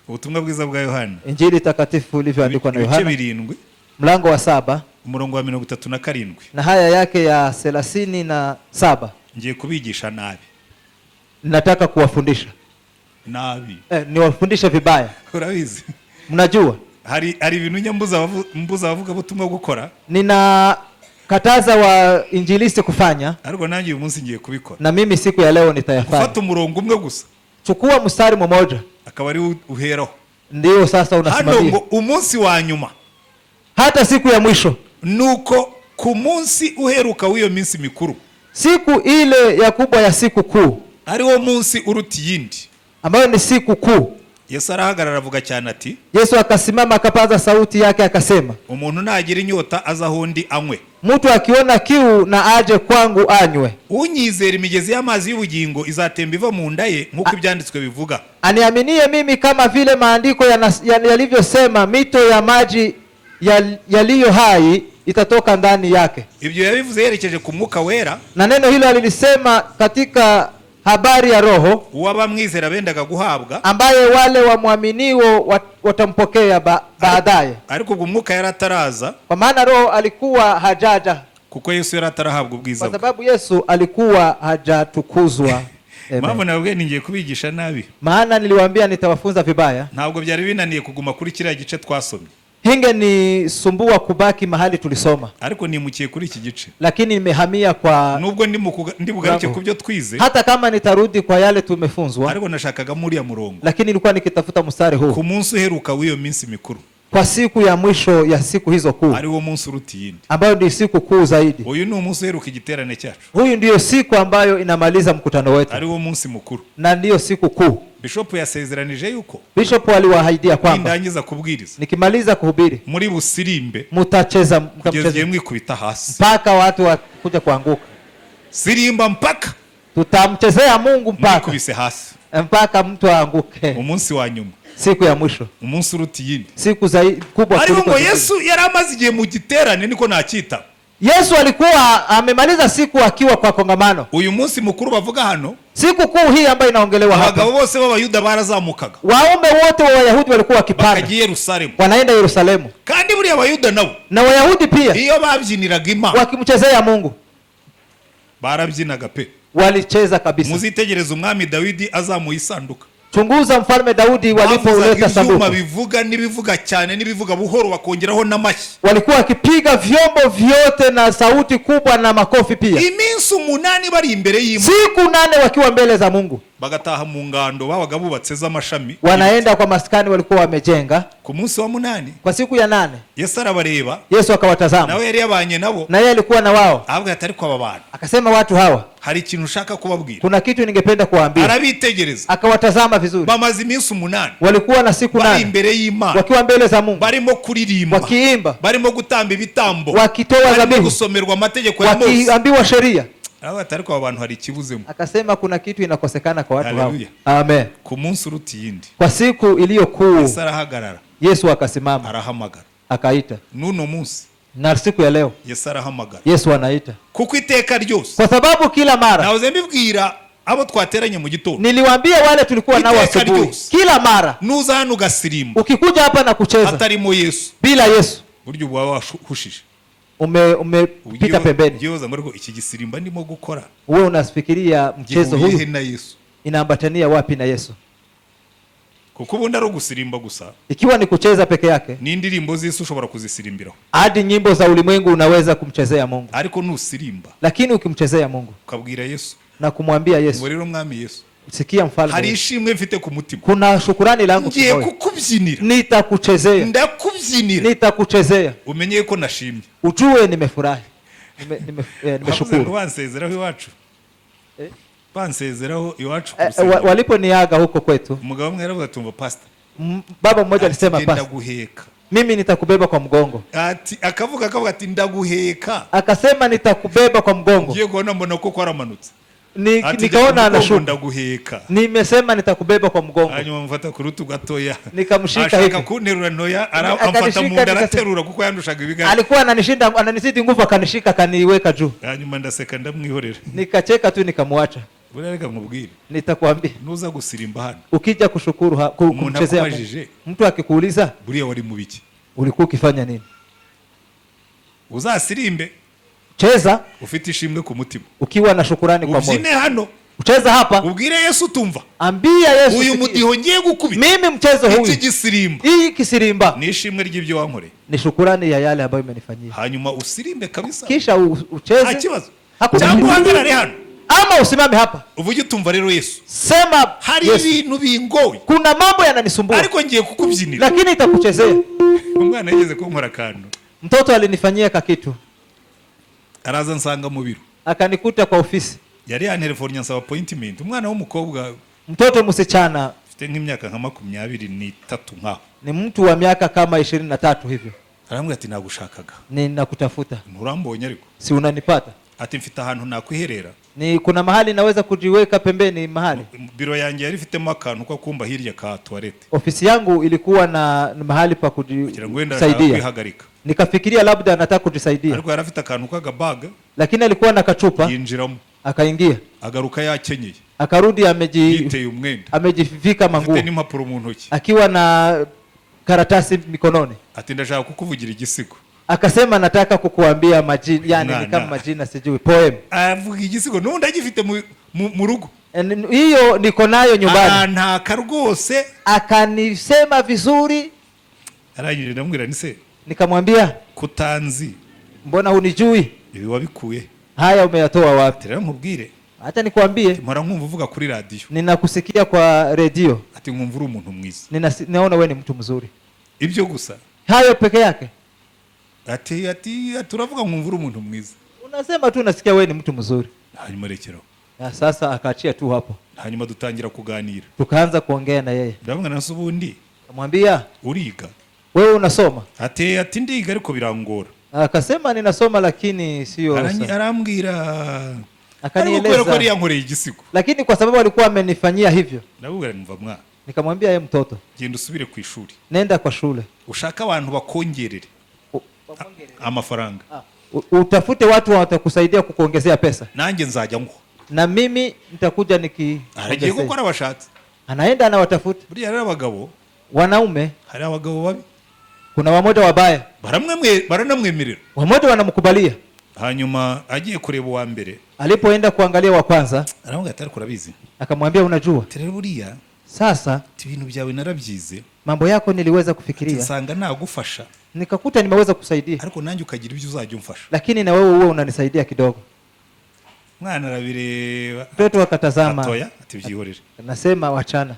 ubutumwa bwiza bwa Yohana, Injili takatifu ilivyoandikwa na ibice Yohana 7, mlango wa 7 umurongo wa 37. na haya yake ya 37. Ngiye kubigisha nabi. Nataka kuwafundisha Nabi. Niwafundishe vibaya. Urabizi, Mnajua hari ibintu njya mbuza abavuga butumwa gukora, ninakataza wainjilisti kufanya, ariko nanjye uyu munsi ngiye kubikora. na mimi siku ya leo nitayafanya. Gufata umurongo umwe gusa Chukua mstari mmoja akaba ari uheraho. ndio sasa Hano unasimamia ngo umunsi wa nyuma, hata siku ya mwisho, nuko ku munsi uheruka w'iyo minsi mikuru, siku ile ya kubwa ya siku kuu, ari wo munsi uruta iyindi, ambayo ni siku kuu, Yesu arahagarara avuga cyane ati, Yesu akasimama akapaza sauti yake akasema, umuntu nagira inyota aza aho ndi anywe, mtu akiona kiu na aje kwangu anywe. Unyizera imigezi y'amazi y'ubugingo izatemba iva mu nda ye, nk'uko ibyanditswe bivuga. Aniaminie mimi kama vile maandiko yalivyosema, mito ya maji yaliyo hai itatoka ndani yake. Ibyo yabivuze yerekeje ku mwuka wera, Na neno hilo alilisema katika habari ya Roho, uw'abamwizera bendaga guhabwa, ambaye wale wamwaminio watampokea baadaye. Ariko ubwo umwuka yari ataraza, Kwa maana Roho alikuwa hajaja, kuko Yesu yari atarahabwa ubwiza kwa bwe. sababu Yesu alikuwa hajatukuzwa. Mpamvu Amen. nababwiye ningiye kubigisha nabi, Maana niliwaambia nitawafunza vibaya. ntabwo byari binaniye kuguma kuri kiriya gice twasomye, Hinge ni sumbua kubaki mahali tulisoma, ariko nimukiye kuri iki gice, lakini nimehamia kwa nubwo ndi bugaruke Bravo. ku byo twize, hata kama nitarudi kwa yale tumefunzwa, ariko nashakaga muri ya murongo lakini nilikuwa nikitafuta mstari huu ku munsi uheruka w'iyo minsi mikuru, kwa siku ya mwisho ya siku hizo kuu, ari wo munsi uruta iyindi. ambayo ni siku kuu zaidi. Uyu ni umunsi uheruka igiterane cyacu, Huyu ndiyo siku ambayo inamaliza mkutano wetu, ari wo munsi mukuru. na ndiyo siku kuu. Bishop yasezeranije yuko Bishop aliwaahidia kwamba nindangiza kubwiriza nikimaliza kuhubiri muri busirimbe mutacheza, kugeza igihe mtamcheza mwikubita hasi, mpaka watu wakuja kuanguka. sirimba mpaka Tutamchezea Mungu mpaka mwikubise hasi, mpaka mtu aanguke. Umunsi wa nyuma, Siku ya mwisho, umunsi uruta iyindi. siku zaidi kubwa Ariko kuliko ngo zingine. Yesu yari amaze igihe mu giterane, niko nacyita. Yesu alikuwa amemaliza siku akiwa kwa kongamano. Uyu munsi mukuru bavuga hano, Siku kuu hii ambayo inaongelewa hapa, abagabo bose b'Abayuda barazamukaga waume wote wa Wayahudi walikuwa wakipanda, bakajya i Yerusalemu. wanaenda Yerusalemu. Kandi buriya Abayuda nabo Na Wayahudi pia iyo babyiniraga Imana wakimchezea Mungu barabyinaga pe. walicheza kabisa. Muzitegereze umwami Dawidi azamuye isanduka, Chunguza mfalme Daudi bavuzaga walipouleta ibyuma sanduku, bivuga n'ibivuga cyane n'ibivuga buhoro, bakongeraho n'amashyi. walikuwa wakipiga vyombo vyote na sauti kubwa na makofi pia, Iminsi 8 bari imbere y'Imana, siku 8 wakiwa mbele za Mungu, bagataha mu ngando babaga bubatse z'amashami, wanaenda kwa maskani walikuwa wamejenga. Ku munsi wa 8 Kwa siku ya 8 Yesu arabareba, Yesu akawatazama, nawe yari yabanye nabo, na yeye alikuwa na wao, avuga ati ariko aba bantu akasema watu hawa, hari ikintu ushaka kubabwira. kuna kitu ningependa kuwaambia. Arabitegereza, Akawatazama vizuri, bamaze iminsi 8 walikuwa na siku bari 8 imbere y'Imana, wakiwa mbele za Mungu, barimo kuririmba, wakiimba, barimo gutamba ibitambo, wakitoa barimo dhabihu, gusomerwa amategeko ya Mose. wakiambiwa sheria. Aravuga ati ariko aba bantu hari ikibuzemo. Akasema kuna kitu inakosekana kwa watu hao. Haleluya. Amen. Ku munsi uruta iyindi, Kwa siku iliyo kuu, Yesu arahagarara, Yesu akasimama, arahamagara. Akaita. N'uno munsi Na siku ya leo Yesu arahamagara, Yesu anaita, kuko iteka ryose kwa sababu kila mara, nahoze mbibwira abo twateranye mu gitondo, niliwaambia wale tulikuwa nao Iteka asubuhi, ryose. kila mara nuza hano ugasirimba ukikuja hapa na kucheza hatarimo Yesu, bila Yesu, burya uba wahushije. Umepita pembeni. Ugiyoza ngo ariko iki gisirimba ndimo gukora Wewe unafikiria mchezo gihuye he huyu na Yesu? inaambatania wapi na Yesu? Kuko ubundi ari ugusirimba gusa, Ikiwa ni kucheza peke yake, n'indirimbo z'isi ushobora kuzisirimbiraho. Hadi nyimbo za ulimwengu unaweza kumchezea Mungu. Ariko nusirimba Lakini ukimchezea Mungu ukabwira Yesu na kumwambia ngo Yesu, rero mwami Yesu, sikia mfalme, hari ishimwe mfite ku mutima, kuna shukurani langu ngiye kimoyo. Kukubyinira, Nitakuchezea, ndakubyinira, nitakuchezea, umenye ko nashimye. Ujue nimefurahi, Bavuze ngo nimeshukuru. bansezeraho iwacu, Eh? bansezeraho iwacu ku rusengero. Waliponiaga huko kwetu, Umugabo umwe yaravuze ati umva pastor, baba mmoja alisema, ati, "Pastor, ndaguheka." mimi nitakubeba kwa mgongo." Ati akavuga ati ndaguheka. Akasema nitakubeba kwa mgongo. Ngiye kubona mbona ko kwaramanutse. Ati, Nikaona "Jya ku mugongo, anashuka. ndaguheka." Nimesema nitakubeba kwa mgongo. Hanyuma mfata ku rutugu gatoya, Nikamshika ashaka hivi. kunterura ntoya, Akanishika, amfata mu nda, araterura kuko yandushaga ibiganza. Alikuwa ananishinda, ananizidi nguvu, akanishika, akaniweka juu. Hanyuma ndaseka ndamwihorera. Nikacheka tu nikamwacha. Buriya reka nkubwire, Nitakwambia, nuza gusirimba hano, ukija kushukuru umuntu kumchezea Mungu, akubajije, mtu akikuuliza, buriya wari mu biki, ulikuwa ukifanya nini, uzasirimbe cheza ufite ishimwe ku mutima, ukiwa na shukurani kwa moyo. Ubyine hano, Ucheza hapa, ubwire Yesu utumva, ambia Yesu, uyu sikia, mudiho ngiye gukubita, mimi mchezo iki huyu, gisirimba hii kisirimba ni ishimwe ry'ibyo wankoreye. Ni shukurani ya yale ambayo imenifanyia. Hanyuma usirimbe kabisa, Kisha nta ucheze. kibazo, Hakuna cyangwa kibazo. uhagarare hano Ama usimame hapa, uvuge utumva rero Yesu, sema, hari Yesu, ibintu bingoye, kuna mambo yananisumbua, ariko ngiye kukubyinira. Lakini itakuchezea. Umwana yigeze kunkora akantu. Mtoto alinifanyia kakitu. Araza nsanga mu biro. Akanikuta kwa ofisi. Yari yantelefonnye ansaba appointment, umwana w'umukobwa, Mtoto msichana, ufite nk'imyaka nka 23 nkaho. Ni mtu wa miaka kama 23 hivyo. Arambwira ati nagushakaga. Ninakutafuta. Nturambonye ariko? Si unanipata? Ati mfite ahantu nakwiherera. Ni kuna mahali naweza kujiweka pembeni mahali. Biro yanjye yari ifitemo akantu ko kumba hirya ka toilette. Ofisi yangu ilikuwa na mahali pa Kugira ngo wenda ashaka kujisaidia. kwihagarika. Nikafikiria labda anataka kujisaidia, Ariko yari afite akantu k'akabaga, lakini alikuwa na kachupa. Yinjiramo, Akaingia, agaruka yakenyeye, akarudi yiteye umwenda, amejivika afite manguo, n'impapuro mu ntoki. Akiwa na karatasi mikononi. Ati ndashaka kukuvugira igisigo. Akasema nataka kukuambia majina, yani ni Mwana. kama majina, sijui, poem. Avuga igisigo n'ubundi agifite mu rugo. Hiyo niko nayo nyumbani. Arantaka rwose. Akanisema vizuri. Arangije ndamubwira ni se, Nikamwambia, kutanzi, mbona hunijui, ibi wabikuye? Haya umeyatoa wapi? Ati rero nkubwire, Acha nikwambie, mpora nkumva uvuga kuri radiyo, ninakusikia kwa redio, ati nkumva uri umuntu mwiza. Naona wewe ni mtu mzuri. Ibyo gusa. Hayo peke yake. Ati turavuga nkumva uri umuntu mwiza. Unasema tu nasikia wewe ni mtu mzuri. Hanyuma rekeraho. Na sasa akaachia tu hapo. Hanyuma dutangira kuganira. Tukaanza kuongea na yeye. Ndamubwira nase ubundi Kamwambia, uriga? wewe unasoma? Ati ndiga ariko birangora. Akasema ninasoma lakini sio Arambwira, ariko kubera ko yari Akanieleza. yankoreye igisigo, Lakini kwa sababu alikuwa amenifanyia hivyo, ndamubwira numva mwana, nikamwambia yeye, mtoto, genda usubire ku ishuri, nenda kwa shule. Ushake abantu bakongerere amafaranga, Utafute watu watakusaidia kukuongezea pesa, nanjye nzajya nguha. Na mimi nitakuja Aragiye nikiongezea. gukora abashatse. Anaenda anawatafuta. Buriya rero abagabo, Wanaume, hari abagabo babi, kuna wamoja wabaya, baranamwemerera. Wamoja wanamkubalia. Hanyuma agiye kureba uwa mbere, Alipoenda kuangalia wa kwanza, aramubwira ati ariko urabizi, akamwambia unajua, ati rero buriya, sasa ati ibintu byawe narabyize, mambo yako niliweza ati kufikiria, nsanga nagufasha, nikakuta nimeweza kusaidia, ariko nanjye ukagira ibyo uzajya umfasha. Lakini na wewe uwe unanisaidia kidogo. Mwana arabireba, Mtoto akatazama, atoya, ati byihorere. Nasema wachana.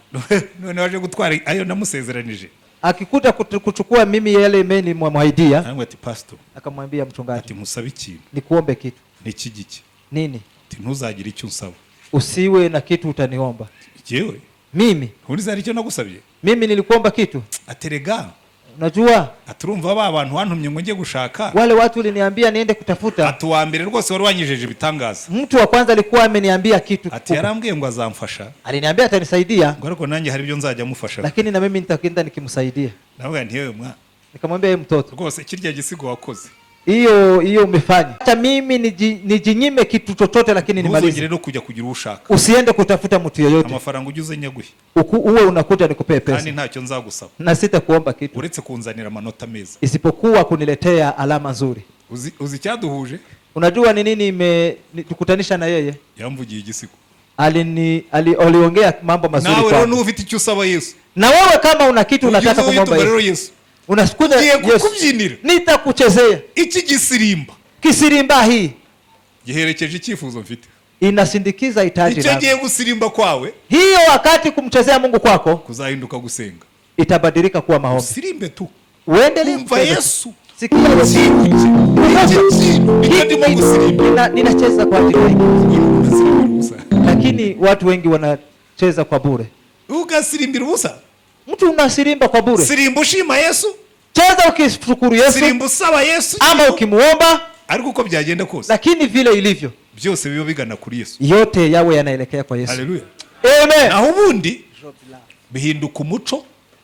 None waje gutwara ayo namusezeranije. Akikuta kuchukua mimi yale meni mwamwahidia, Aramubwira ati pastor, akamwambia mchungaji, ati nkusabe ikintu. Nikuombe kitu. Niki giki? Nini? Ati ntuzagire icyo unsaba. Usiwe na kitu utaniomba. Jyewe? Mimi? Ubundi hari icyo nagusabye? Mimi nilikuomba kitu? Aterega, Unajua Ati urumva ba bantu wantumye ngo njye gushaka, wale watu uliniambia niende kutafuta, ati uwa mbere rwose wari wanyijeje ibitangaza, mtu wa kwanza alikuwa ameniambia kitu ati kikubwa. Yarambwiye ngo azamfasha, Aliniambia atanisaidia, ngo ariko nanjye hari ibyo nzajya amufasha. Lakini na mimi nitakwenda nikimsaidia. Navuga nti yewe mwa, Nikamwambia, yeye mtoto, rwose kirya gisigo wakoze, hiyo hiyo umefanya, hata mimi nijinyime kitu chochote, lakini ntuzongere nimalize. no kujya kugira uwo ushaka. Usiende kutafuta mtu yoyote. Amafaranga ujye uze nyaguhe, Uwe unakuja nikupee kandi pesa ntacyo nzagusaba na sitakuomba kitu uretse kunzanira amanota meza. Isipokuwa kuniletea alama nzuri. Uzi icyaduhuje? Unajua ni nini imetukutanisha na yeye? Yamvugiye igisigo. Aliongea mambo mazuri Nawe rero kwangu. nuba ufite icyo usaba Yesu, Na wewe kama una kitu ujye unataka uza kumwomba witumba rero Yesu, Yesu, unasikuja ngiye Yesu, kukubyinira. Nitakuchezea. Iki gisirimba Kisirimba hii giherekeje icyifuzo mfite. Inasindikiza hitaji Icyo langu. ngiye gusirimba kwawe Hiyo wakati kumchezea Mungu kwako kuzahinduka gusenga. Itabadilika kuwa maombi. Usirimbe tu. Uendelee Umva kucheza. Yesu, Sikia Yesu. iki kintu nicyo ndimo gusirimba. Ninacheza kwa ajili ya hiki. Ugasirimbira ubusa. Lakini watu wengi wanacheza kwa bure. Ugasirimbira ubusa. Mtu unasirimba kwa bure. Sirimba ushima Yesu, Cheza ukishukuru Yesu sirimba usaba Yesu, ama ukimuomba, ariko uko byagenda kose, lakini vile ilivyo, byose biba bigana kuri Yesu. Yote yawe yanaelekea kwa Yesu. Haleluya. Amen. Naho ubundi bihinduka umuco,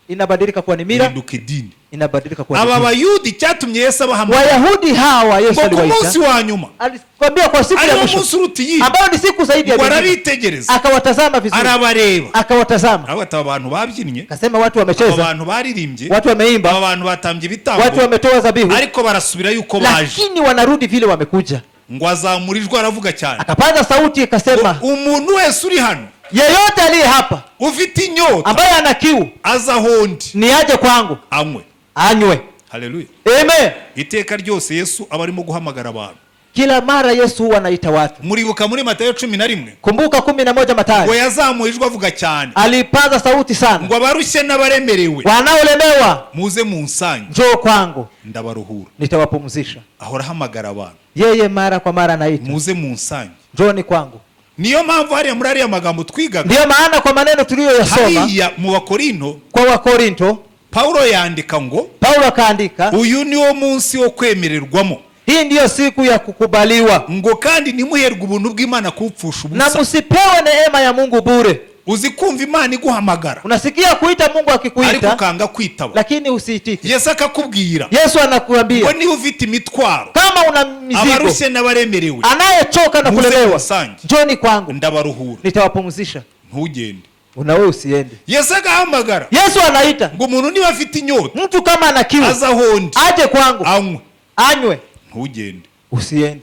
Inabadilika kuwa ni mila, bihinduka idini. Inabadilika kuwa ni Aba dini. Bayuda icyatumye Yesu abahamagara Wayahudi hawa Yesu ngo ku munsi aliwaita, wa nyuma, alikwambia kwa siku ya ariwo mwisho munsi uruta iyindi, ambayo ni siku zaidi ya ngo mingine, arabitegereza, akawatazama vizuri, arabareba, akawatazama, aravuga ati aba bantu babyinnye, akasema watu aba wamecheza, bantu baririmbye, watu wameimba, aba bantu batambye ibitambo, watu wametoa zabihu, ariko barasubira yuko baje. Lakini wanarudi vile wamekuja. Ngo azamura ijwi aravuga cyane, Akapaza sauti akasema, umuntu wese uri hano yeyote aliye hapa ufite inyota, ambaye ana kiu, aza aho ndi ni aje kwangu anywe. Anywe. Haleluya. Amen. Iteka ryose Yesu aba arimo guhamagara abantu. Kila mara Yesu huwa anaita watu. Muribuka muri Matayo 11, Kumbuka 11 ngo Mathayo, yazamuye ijwi avuga cyane, alipaza sauti sana, ngo abarushye n'abaremerewe, wanaolemewa, muze munsange, njoo kwangu, ndabaruhura. Nitawapumzisha. Ahora ahamagara abantu, Yeye mara kwa mara anaita, muze munsange. Njooni kwangu. Niyo mpamvu hariya muri ariya magambo twigaga, Ndiyo maana kwa maneno tuliyoyasoma, hariya mu Bakorinto, kwa Wakorinto, Pawulo yandika ngo Paulo akaandika, uyu niwo munsi wo kwemererwamo, hii ndiyo siku ya kukubaliwa, ngo kandi ntimuherwe ubuntu bw'Imana kuwupfusha na ubusa. msipewe neema ya Mungu bure. Uzi kumva Imana iguhamagara, Unasikia kuita Mungu ariko akikuita, ukanga kwitaba, lakini usiitike. Yesu akakubwira Yesu ngo anakuambia niba ufite imitwaro, kama una mizigo, abarushye n'abaremerewe, anayechoka na muze kulemewa, munsange, njoni kwangu, ndabaruhura. Nitawapumzisha. Ntugende. Unawe usiende. Yesu agahamagara Yesu anaita, ngo umuntu niba afite inyota, mtu kama ana kiu, aza aho ndi aje kwangu anywe. Anywe. Ntugende. Usiende.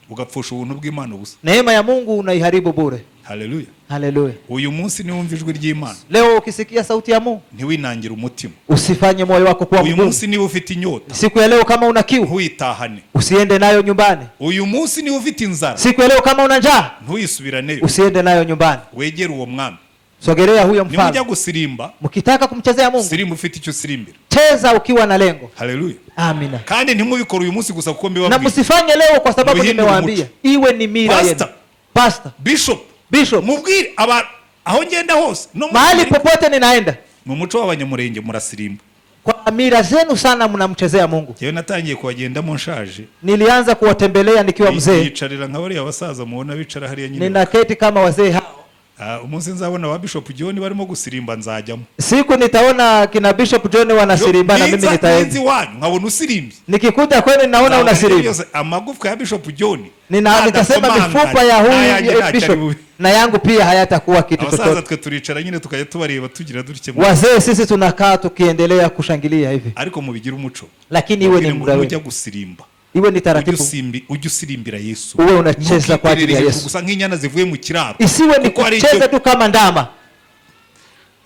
Ugapfusha ubuntu bw'Imana ubusa. Neema ya Mungu unaiharibu bure. Haleluya. Haleluya. Uyu munsi niwumva ijwi ry'Imana, Leo ukisikia sauti ya Mungu, ntiwinangire umutima. Usifanye moyo wako kuwa Uyu mgumu. Munsi niba ufite inyota, Siku ya leo kama una kiu, ntuyitahane. Usiende nayo nyumbani. Uyu munsi niba ufite inzara, Siku ya leo kama una njaa, ntuyisubiraneyo. Usiende nayo nyumbani. Wegere uwo mwami. Sogelea huyo Nimujya mfalme. gusirimba, Mkitaka kumchezea Mungu, sirimba ufite icyo usirimbira. Cheza ukiwa na lengo. Haleluya. Amina. Kandi ntimubikore uyu munsi gusa kuko Na mbibabwiye. msifanye leo kwa sababu Muhindure nimewaambia, iwe ni mila yenu. Pastor. Pastor, Bishop, Bishop, mubwire abantu aho ngenda hose no mu mahali popote ninaenda, mu muco w'Abanyamurenge murasirimba. Kwa mila zenu sana mnamchezea Mungu. Njyewe natangiye kubagendamo nshaje. Nilianza kuwatembelea nikiwa mzee. Yicarira nka bariya basaza mubona bicara hariya nyine. Ninaketi kama wazee hao. Ah, umunsi nzabona ba Bishop John barimo gusirimba nzajyamo. Siku nitaona kina Bishop John wanasirimba na mimi Ninza nitaenda. iwanyu nkabona usirimbye, Nikikuta kwenu ninaona nzabona unasirimba. byose, amagufwa ya Bishop John Nitasema mifupa ya n'ayanjye huyu ntacyo ari bishop bube. Na yangu pia hayatakuwa kitu Abasaza chochote. twe turicara nyine tukajya tubareba tugira dutya. Wazee sisi tunakaa tukiendelea kushangilia hivi, Ariko mubigire umuco, lakini iwe ni mubwire ngo muda nujya wenu, gusirimba, iwe ni ujye taratibu, ujye usirimbira Yesu. Uwe unacheza kwa ajili ya Ntukiterere hejuru Yesu. gusa nk'inyana zivuye mu kiraro, Isiwe ni kuko hari kucheza icyo tu kama ndama.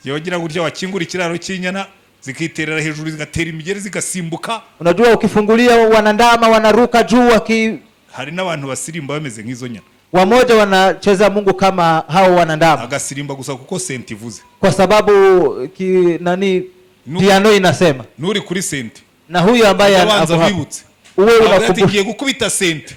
yogira gutya wakingura ikiraro cy'inyana zikiterera hejuru zigatera imigeri zigasimbuka. Unajua ukifungulia wanandama wanaruka juu waki Hari n'abantu basirimba bameze nk'izo nyana, wamoja wanacheza Mungu kama hao wanandama, agasirimba gusa kuko synthé ivuze. Kwa sababu nani piano inasema, N'uri kuri synthé na huyo ambaye abanza ako hapo bibutse, Uwe Avuga ati unakumbusha ngiye gukubita sente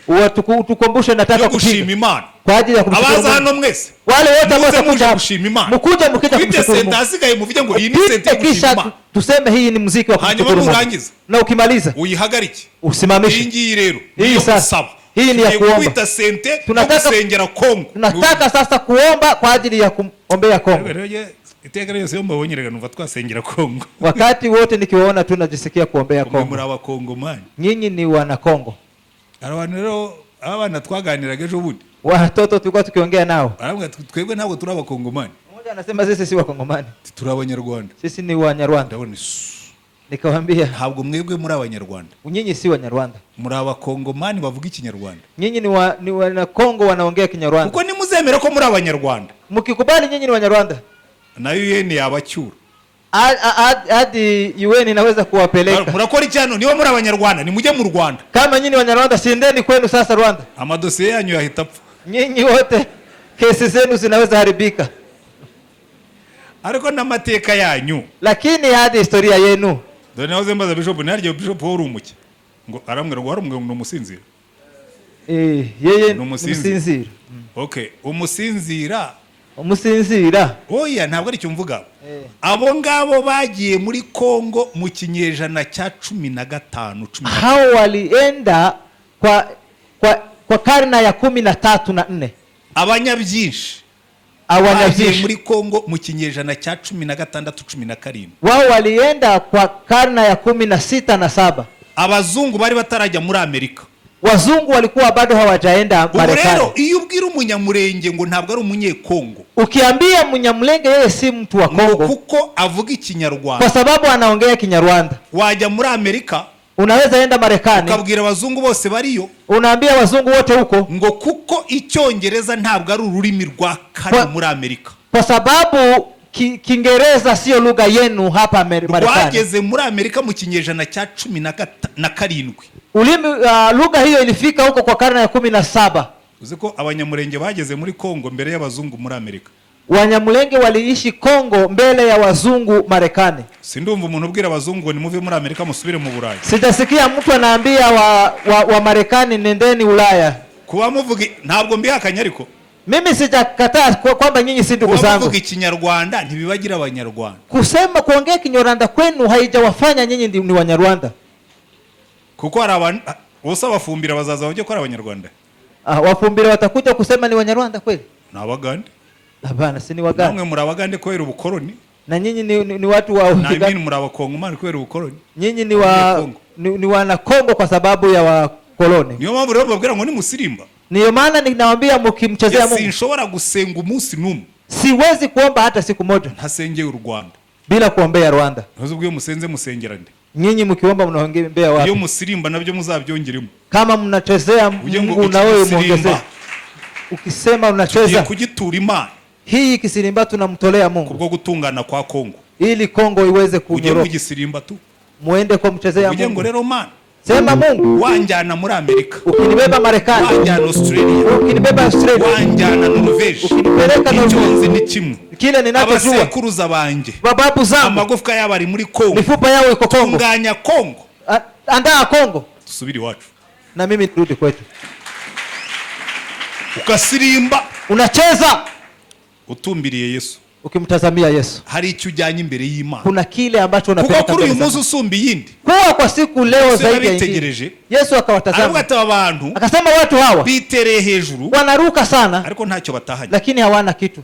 tukumbushe, nataka yo gushima kupiga Imana. Kwa ajili ya kumshukuru Abaza Mungu. hano mwese Wale wote ambao muze muje watakuja hapa, gushima Imana. mkuja mkija Kubite kumshukuru sente, Mungu. ahasigaye muvuge ngo iyi ni sente Pite yo gushima kisha Imana. tuseme hii ni muziki wa Hanyuma kumshukuru Mungu. nurangiza. Na ukimaliza Uyihagarike. Iyi usimamishe. Ngiyi rero Hii niyo sasa. gusaba. Hii ni ya Tugiye kuomba. gukubita sente yo gusengera Kongo. Tunataka sasa kuomba kwa ajili ya kuombea Kongo. Rero iteka ryose iyo mbabonye reka numva twasengera Kongo. Wakati wote nikiwaona tu najisikia kuombea Mwe muri Kongo. Abakongomani. Nyinyi ni wana Kongo. Hari abantu rero, abana twaganiraga ejo bundi, Watoto tulikuwa tukiongea nao. baravuga ati twebwe ntabwo turi Abakongomani, Mmoja anasema sisi si Wakongomani, turi Abanyarwanda. Sisi ni Wanyarwanda. Ndabona "Su, Nikamwambia ntabwo mwebwe muri Abanyarwanda, nyinyi si Wanyarwanda. Muri Abakongomani bavuga Ikinyarwanda." Nyinyi ni wana Kongo wanaongea Kinyarwanda. Kuko nimuzemera ko muri Abanyarwanda, Mkikubali nyinyi ni Wanyarwanda, na UN yabacyura. Hadi UN inaweza kuwapeleka. Murakora iki hano? Niba muri Abanyarwanda nimujye mu Rwanda. Kama nyinyi ni Wanyarwanda, sindeni kwenu sasa Rwanda. Amadosiye yanyu yahita apfa. Nyinyi wote kesi zenu zinaweza haribika. Ariko n'amateka yanyu, Lakini hadi historia yenu. Dore nahoze mbaza bishop, ntaryo bishop wowe uri umuke, ngo arambwira ngo warumwe ngo ni umusinzira. Yeye Ni umusinzi. Umusinzira. Okay, umusinzira. Umusinzira. Oya, ntabwo ari icyo mvuga. Abo ngabo bagiye muri Kongo mu kinyejana cya 15, cumi na Hao walienda kwa karne ya 13 na 4. Abanyabyinshi bagiye Awanyabyinshi muri Kongo mu kinyejana cya 16, 17. Wao walienda kwa karne ya 16 na 7. Abazungu bari batarajya muri Amerika. Wazungu walikuwa bado hawajaenda Ubu rero Marekani. Iyo ubwira Umunyamurenge ngo ntabwo ari Umunyekongo, Ukiambia Mnyamulenge yeye si mtu wa ngo Kongo kuko avuga Ikinyarwanda, kwa sababu anaongea Kinyarwanda, wajya muri Amerika unaweza enda Marekani ukabwira abazungu bose bariyo unaambia wazungu wote huko ngo kuko Icyongereza ntabwo ari ururimi rwa kane muri Amerika, kwa sababu Kiingereza sio lugha yenu hapa Marekani. Rwageze muri Amerika mu kinyejana cya 17. Ulimi, lugha hiyo ilifika huko kwa karne ya 17. Uzi ko Abanyamurenge bageze muri Kongo mbere y'abazungu muri Amerika? Wanyamulenge waliishi Kongo mbele ya wazungu Marekani. Sindumva umuntu ubwira abazungu ngo nimuve muri Amerika musubire mu Burayi. Sijasikia mtu anaambia wa Marekani nendeni Ulaya. Kuba muvuga, ntabwo mbihakanye, ariko Mimi sijakataa kwamba nyinyi si ndugu kuba zangu. muvuga Ikinyarwanda ntibibagira Abanyarwanda. Kusema kuongea Kinyarwanda kwenu haijawafanya nyinyi ni Wanyarwanda. Kuko hari abantu bose abafumbira bazaza bajye ko ari Abanyarwanda. Ah, Wafumbira watakuja kusema ni Wanyarwanda kweli? Ni Abagande. Hapana, si ni Waganda. Namwe muri Abagande kubera ubukoroni. Na nyinyi ni watu wa Na imini muri Abakongomani kubera ubukoroni. Nyinyi ni wa Abanyekongo. ni wana Kongo kwa sababu ya wakoloni. Niyo mpamvu rero babwira ngo nimusirimba, Ndiyo maana ninawaambia mkimchezea Mungu, sinshobora gusenga umunsi n'umwe siwezi kuomba hata siku moja ntasengeye u Rwanda. Bila kuombea Rwanda. Ntuzi ubwo iyo musenze musengera nde? Nyinyi mkiomba mnaombea Iyo wapi? musirimba nabyo muzabyongeremo. Kama mnachezea Ujye ngo Mungu na wewe ikisirimba muongezee. Ukisema tugiye unacheza kugitura Imana hii kisirimba tunamtolea Mungu kubwo gutungana kwa Kongo. Ili Kongo iweze Ujye kunyoroka. mu tu. Muende kwa mchezea Ujye ngo Mungu. rero Mana, Sema Mungu, wanjyana muri Amerika, ukinibeba Marekani, wanjyana Australia, ukinibeba Australia, wanjyana Norvege, ukinipeleka icyo Norvege, nzi ni kimwe, kile ninachojua, abasekuruza banjye bababu zangu amagufwa yabo ari muri Kongo. Mifupa yao iko Kongo. Tunganya Kongo, Andaa Kongo dusubire iwacu. Na mimi nirudi kwetu. Ukasirimba Unacheza utumbiriye Yesu, ukimtazamia Yesu, hari icyo ujyanye imbere y'Imana, kuna kile ambacho kuko unapeleka kuri uyu mbele za munsi Mungu. usumba iyindi. Kuwa kwa siku leo Yesu zaidi ya ingine. yarabitegereje. Yesu Aravuga akawatazama ati aba bantu akasema, watu hawa bitereye hejuru wanaruka sana, ariko ntacyo batahanye. Lakini hawana kitu.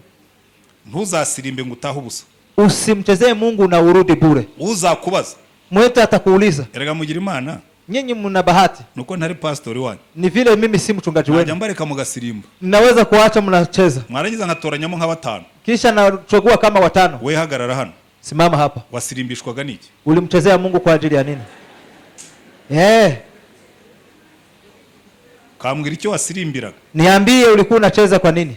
Ntuzasirimbe ngo utahe ubusa. Usimchezee Mungu na urudi bure. Uzakubaza, Mwetu atakuuliza, erega mugira Imana nyinyi mna bahati, nuko ntari pasitori wanyu, ni vile mimi si mchungaji najya wenu, mbareka mugasirimba, naweza kuacha mnacheza, mwarangiza nkatoranyamo nka batanu. Kisha nachagua kama watano. We hagarara hano. Simama hapa. Wasirimbishwaga n'iki? Ulimchezea Mungu kwa ajili ya nini? Kambwira icyo wasirimbiraga. Niambie ulikuwa unacheza kwa nini?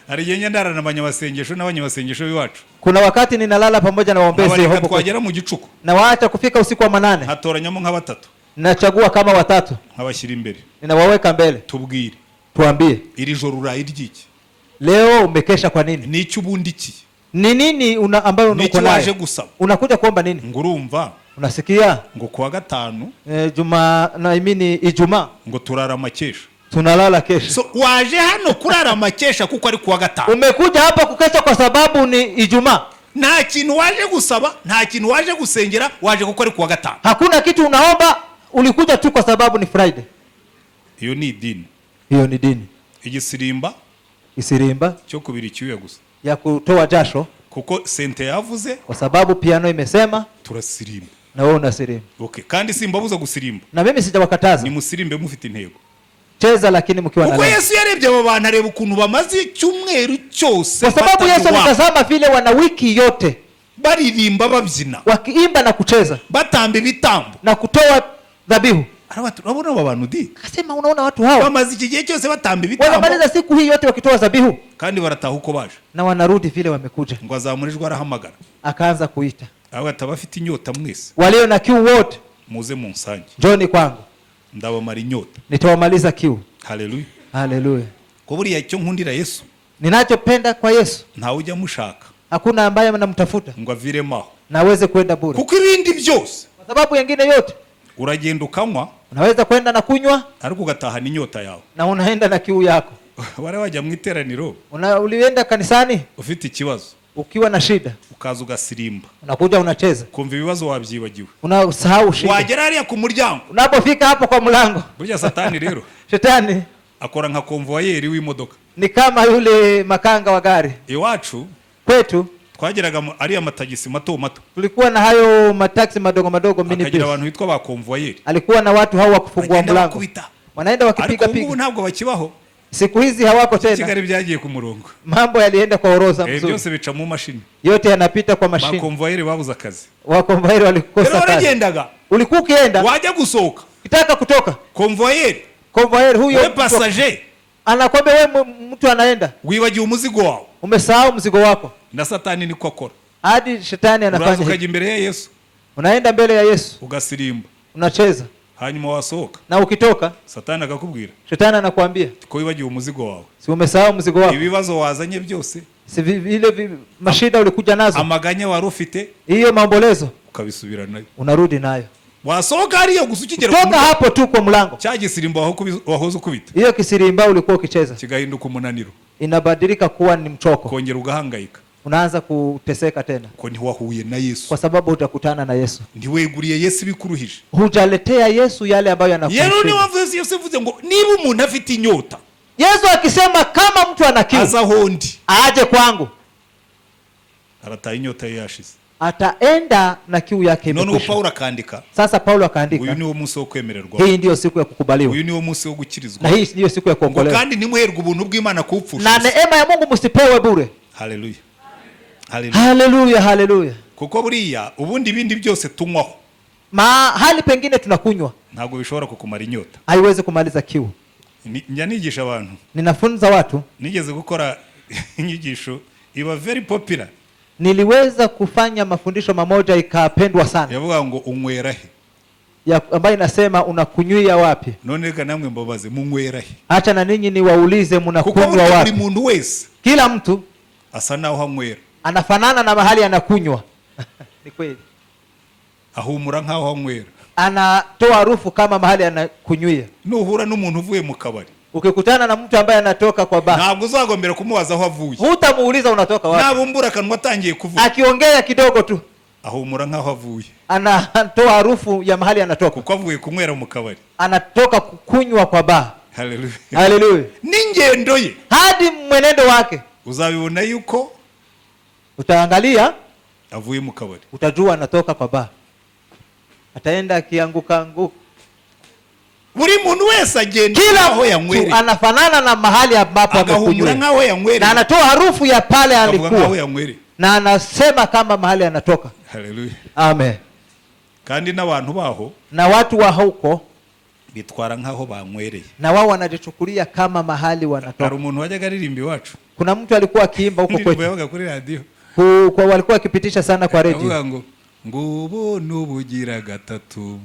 Hari igihe njya ndarana abanyamasengesho n'abanyamasengesho b'iwacu, Kuna wakati ninalala pamoja na waombezi nkabareka huko kwetu. twagera mu gicuku Na waacha kufika usiku wa manane, nkatoranyamo nka batatu, nachagua kama watatu, nkabashyira imbere. Ninawaweka mbele. Tubwire, Tuambie, iri joro uraye iryiki? Leo umekesha kwa nini? Ni icyo ubundi iki? Ni nini ambayo Ni uko icyo waje nayo? gusaba? Unakuja kuomba nini? Ngo urumva Unasikia? Ngo kuwa gatanu Juma na imini Ijumaa ngo turara amakesha. Tunalala kesho. So waje hano kurara amakesha kuko ari kuwa gatanu. Umekuja hapa kukesha kwa sababu ni Ijumaa. Nta kintu waje gusaba, nta kintu waje gusengera, waje kuko ari kuwa gatanu. Hakuna kitu unaomba, ulikuja tu kwa sababu ni Friday. Iyo ni idini. Hiyo ni dini. Igisirimba Isirimba cyo kubira icyuya gusa ya kutoa jasho, kuko sente yavuze kwa sababu piano imesema turasirimba. Na wewe unasirimba. Okay, kandi simbabuza gusirimba. Na mimi sijawakataza. Nimusirimbe mufite intego. Cheza lakini mkiwa na Kuko lengo. Yesu yarebye abo bantu areba ukuntu bamaze icyumweru cyose Kwa sababu Yesu batanywa, alitazama vile wana wiki yote baririmba babyina wakiimba na kucheza batamba ibitambo. Na kutoa dhabihu. Arabatu, urabona aba bantu di Akasema unaona watu hawa bamaze iki gihe cyose batamba ibitambo wanamaliza siku hii yote wakitoa dhabihu kandi barataha uko baje. Na wanarudi vile wamekuja. Ngo azamura ijwi arahamagara. Akaanza kuita Aho ati abafite inyota mwese walio na kiu wote, muze munsange, njoni kwangu, ndabamara inyota. nitawamaliza kiu. Haleluya. Haleluya. Ko buriya icyo nkundira Yesu, Ninachopenda kwa Yesu, ntawe ujya amushaka hakuna ambaye anamtafuta ngo aviremo aho, na aweze kwenda bure, kuko ibindi byose kwa sababu yengine yote uragenda ukanywa unaweza kwenda na kunywa ariko ugatahana inyota yawe. Na unaenda na kiu yako. Wari wajya mu iteraniro Ulienda kanisani ufite ikibazo ukiwa na shida, ukaza ugasirimba, unakuja unacheza, ukumva ibibazo wabyibagiwe, unasahau shida. Wagera hariya ku muryango, Unapofika hapo kwa mlango, burya Satani rero shetani akora nka konvoyeri w'imodoka. Ni kama yule makanga wa gari. Iwacu Kwetu twageraga ariya matagisi mato mato, tulikuwa na hayo mataksi madogo madogo, mini akagira bus. abantu bitwa ba konvoyeri. Alikuwa na watu hao wa kufungua Bagenda mlango, bakubita. Wanaenda Ariko wakipiga ubu ngubu piga. ntabwo bakibaho. Siku hizi hawako tena. Kigali byagiye ku murongo. Mambo yalienda kwa orodha mzuri. Byose bica mu mashini. Yote yanapita kwa mashini. Ba konvoyeri babuze akazi. Wakonvoyeri walikosa Rero kazi. waragendaga. Ulikuwa ukienda, wajya gusohoka, ukitaka kutoka, konvoyeri konvoyeri huyo we passager anakwambia wewe mtu anaenda, wibagiwe umuzigo wawe. Umesahau mzigo wako. Na Satani niko akora. Hadi shetani Uraza anafanya hivi. ukajya imbere ya Yesu, Unaenda mbele ya Yesu, ugasirimba, unacheza, hanyuma wasohoka, na ukitoka Satani akakubwira shetani anakuambia ko wibagiwe umuzigo wawe, si umesahau mzigo wako, ibibazo wazanye byose, si vile mashida ulikuja nazo, amaganya wari ufite, hiyo maombolezo ukabisubiranayo. Unarudi nayo. Wasohoka hariya gusa ukigera ku Toka muryango, hapo tu kwa mlango, cya gisirimba wahoze ukubita hiyo kisirimba ulikuwa ukicheza kigahinduka umunaniro, inabadilika kuwa ni mchoko, kongera ugahangayika, unaanza kuteseka tena, ko ntiwahuye na Yesu, kwa sababu utakutana na Yesu. Ntiweguriye Yesu ibikuruhije. Hujaletea Yesu yale ambayo Rero yanakuhitaji. niyo mpamvu Yesu yavuze ngo niba umuntu afite inyota, Yesu akisema kama mtu ana kiu, aza aho ndi, aje kwangu, arataha inyota ye yashize. Ataenda na kiu yake Noneho imekwisha. Paulo akandika, Sasa Paulo akaandika, uyu niwo munsi wo kwemererwa, hii ndiyo siku ya kukubaliwa, uyu niwo munsi wo gukirizwa, na hii ndiyo siku ya ngo kuokolewa, kandi ntimuherwe ubuntu bw'Imana kuwupfusha na ubusa. neema ya Mungu msipewe bure. Haleluya, haleluya. Haleluya, haleluya. Kuko buriya ubundi ibindi byose tunywaho Mahali pengine tunakunywa ntabwo bishobora kukumara inyota. Haiwezi kumaliza kiu. Njya nigisha abantu. Ninafunza watu. Nigeze gukora inyigisho iba very popular. Niliweza kufanya mafundisho mamoja ikapendwa sana. Yavuga ngo unywera he? Ya, ambayo inasema unakunywia wapi? None reka namwe mbabaze munywera he? Acha na ninyi niwaulize Kuko mnakunywa burya buri wapi? muntu wese Kila mtu asa naho anywera. Anafanana na mahali anakunywa. Ni kweli. Ahumura nkaho anywera. Anatoa harufu kama mahali anakunywia. Nuhura n'umuntu uvuye mu kabari, Ukikutana na mtu ambaye anatoka kwa baa, ntabwo uzagombera kumubaza aho avuye. Hutamuuliza unatoka wapi. Nabumbura akanwa atangiye kuvuga, Akiongea kidogo tu ahumura nkaho avuye, anatoa harufu ya mahali anatoka. Kuko avuye kunywera mu kabari. Anatoka kukunywa kwa baa. Haleluya. Haleluya. N'ingendo ye, hadi mwenendo wake uzabibona yuko utaangalia, avuye mu kabari, utajua anatoka kwa baa. Ataenda akianguka anguka. Buri muntu wese agenda Kila aho mtu yanywereye, anafanana na mahali ambapo agahumura amekunywa, nkaho yanywereye, na anatoa harufu ya pale akavuga nkaho alikuwa, yanywereye. Na anasema kama mahali anatoka. Haleluya. Amen. Kandi n'abantu baho Na watu wa huko bitwara nkaho banywereye. Na wao wanajichukulia kama mahali wanatoka. Hari umuntu wajyaga aririmba iwacu. Kuna mtu alikuwa akiimba huko Indirimbo kwetu. yabaga kuri radio. Kwa walikuwa wakipitisha sana kwa radio. Avuga ngo ngubu nubugira gatatu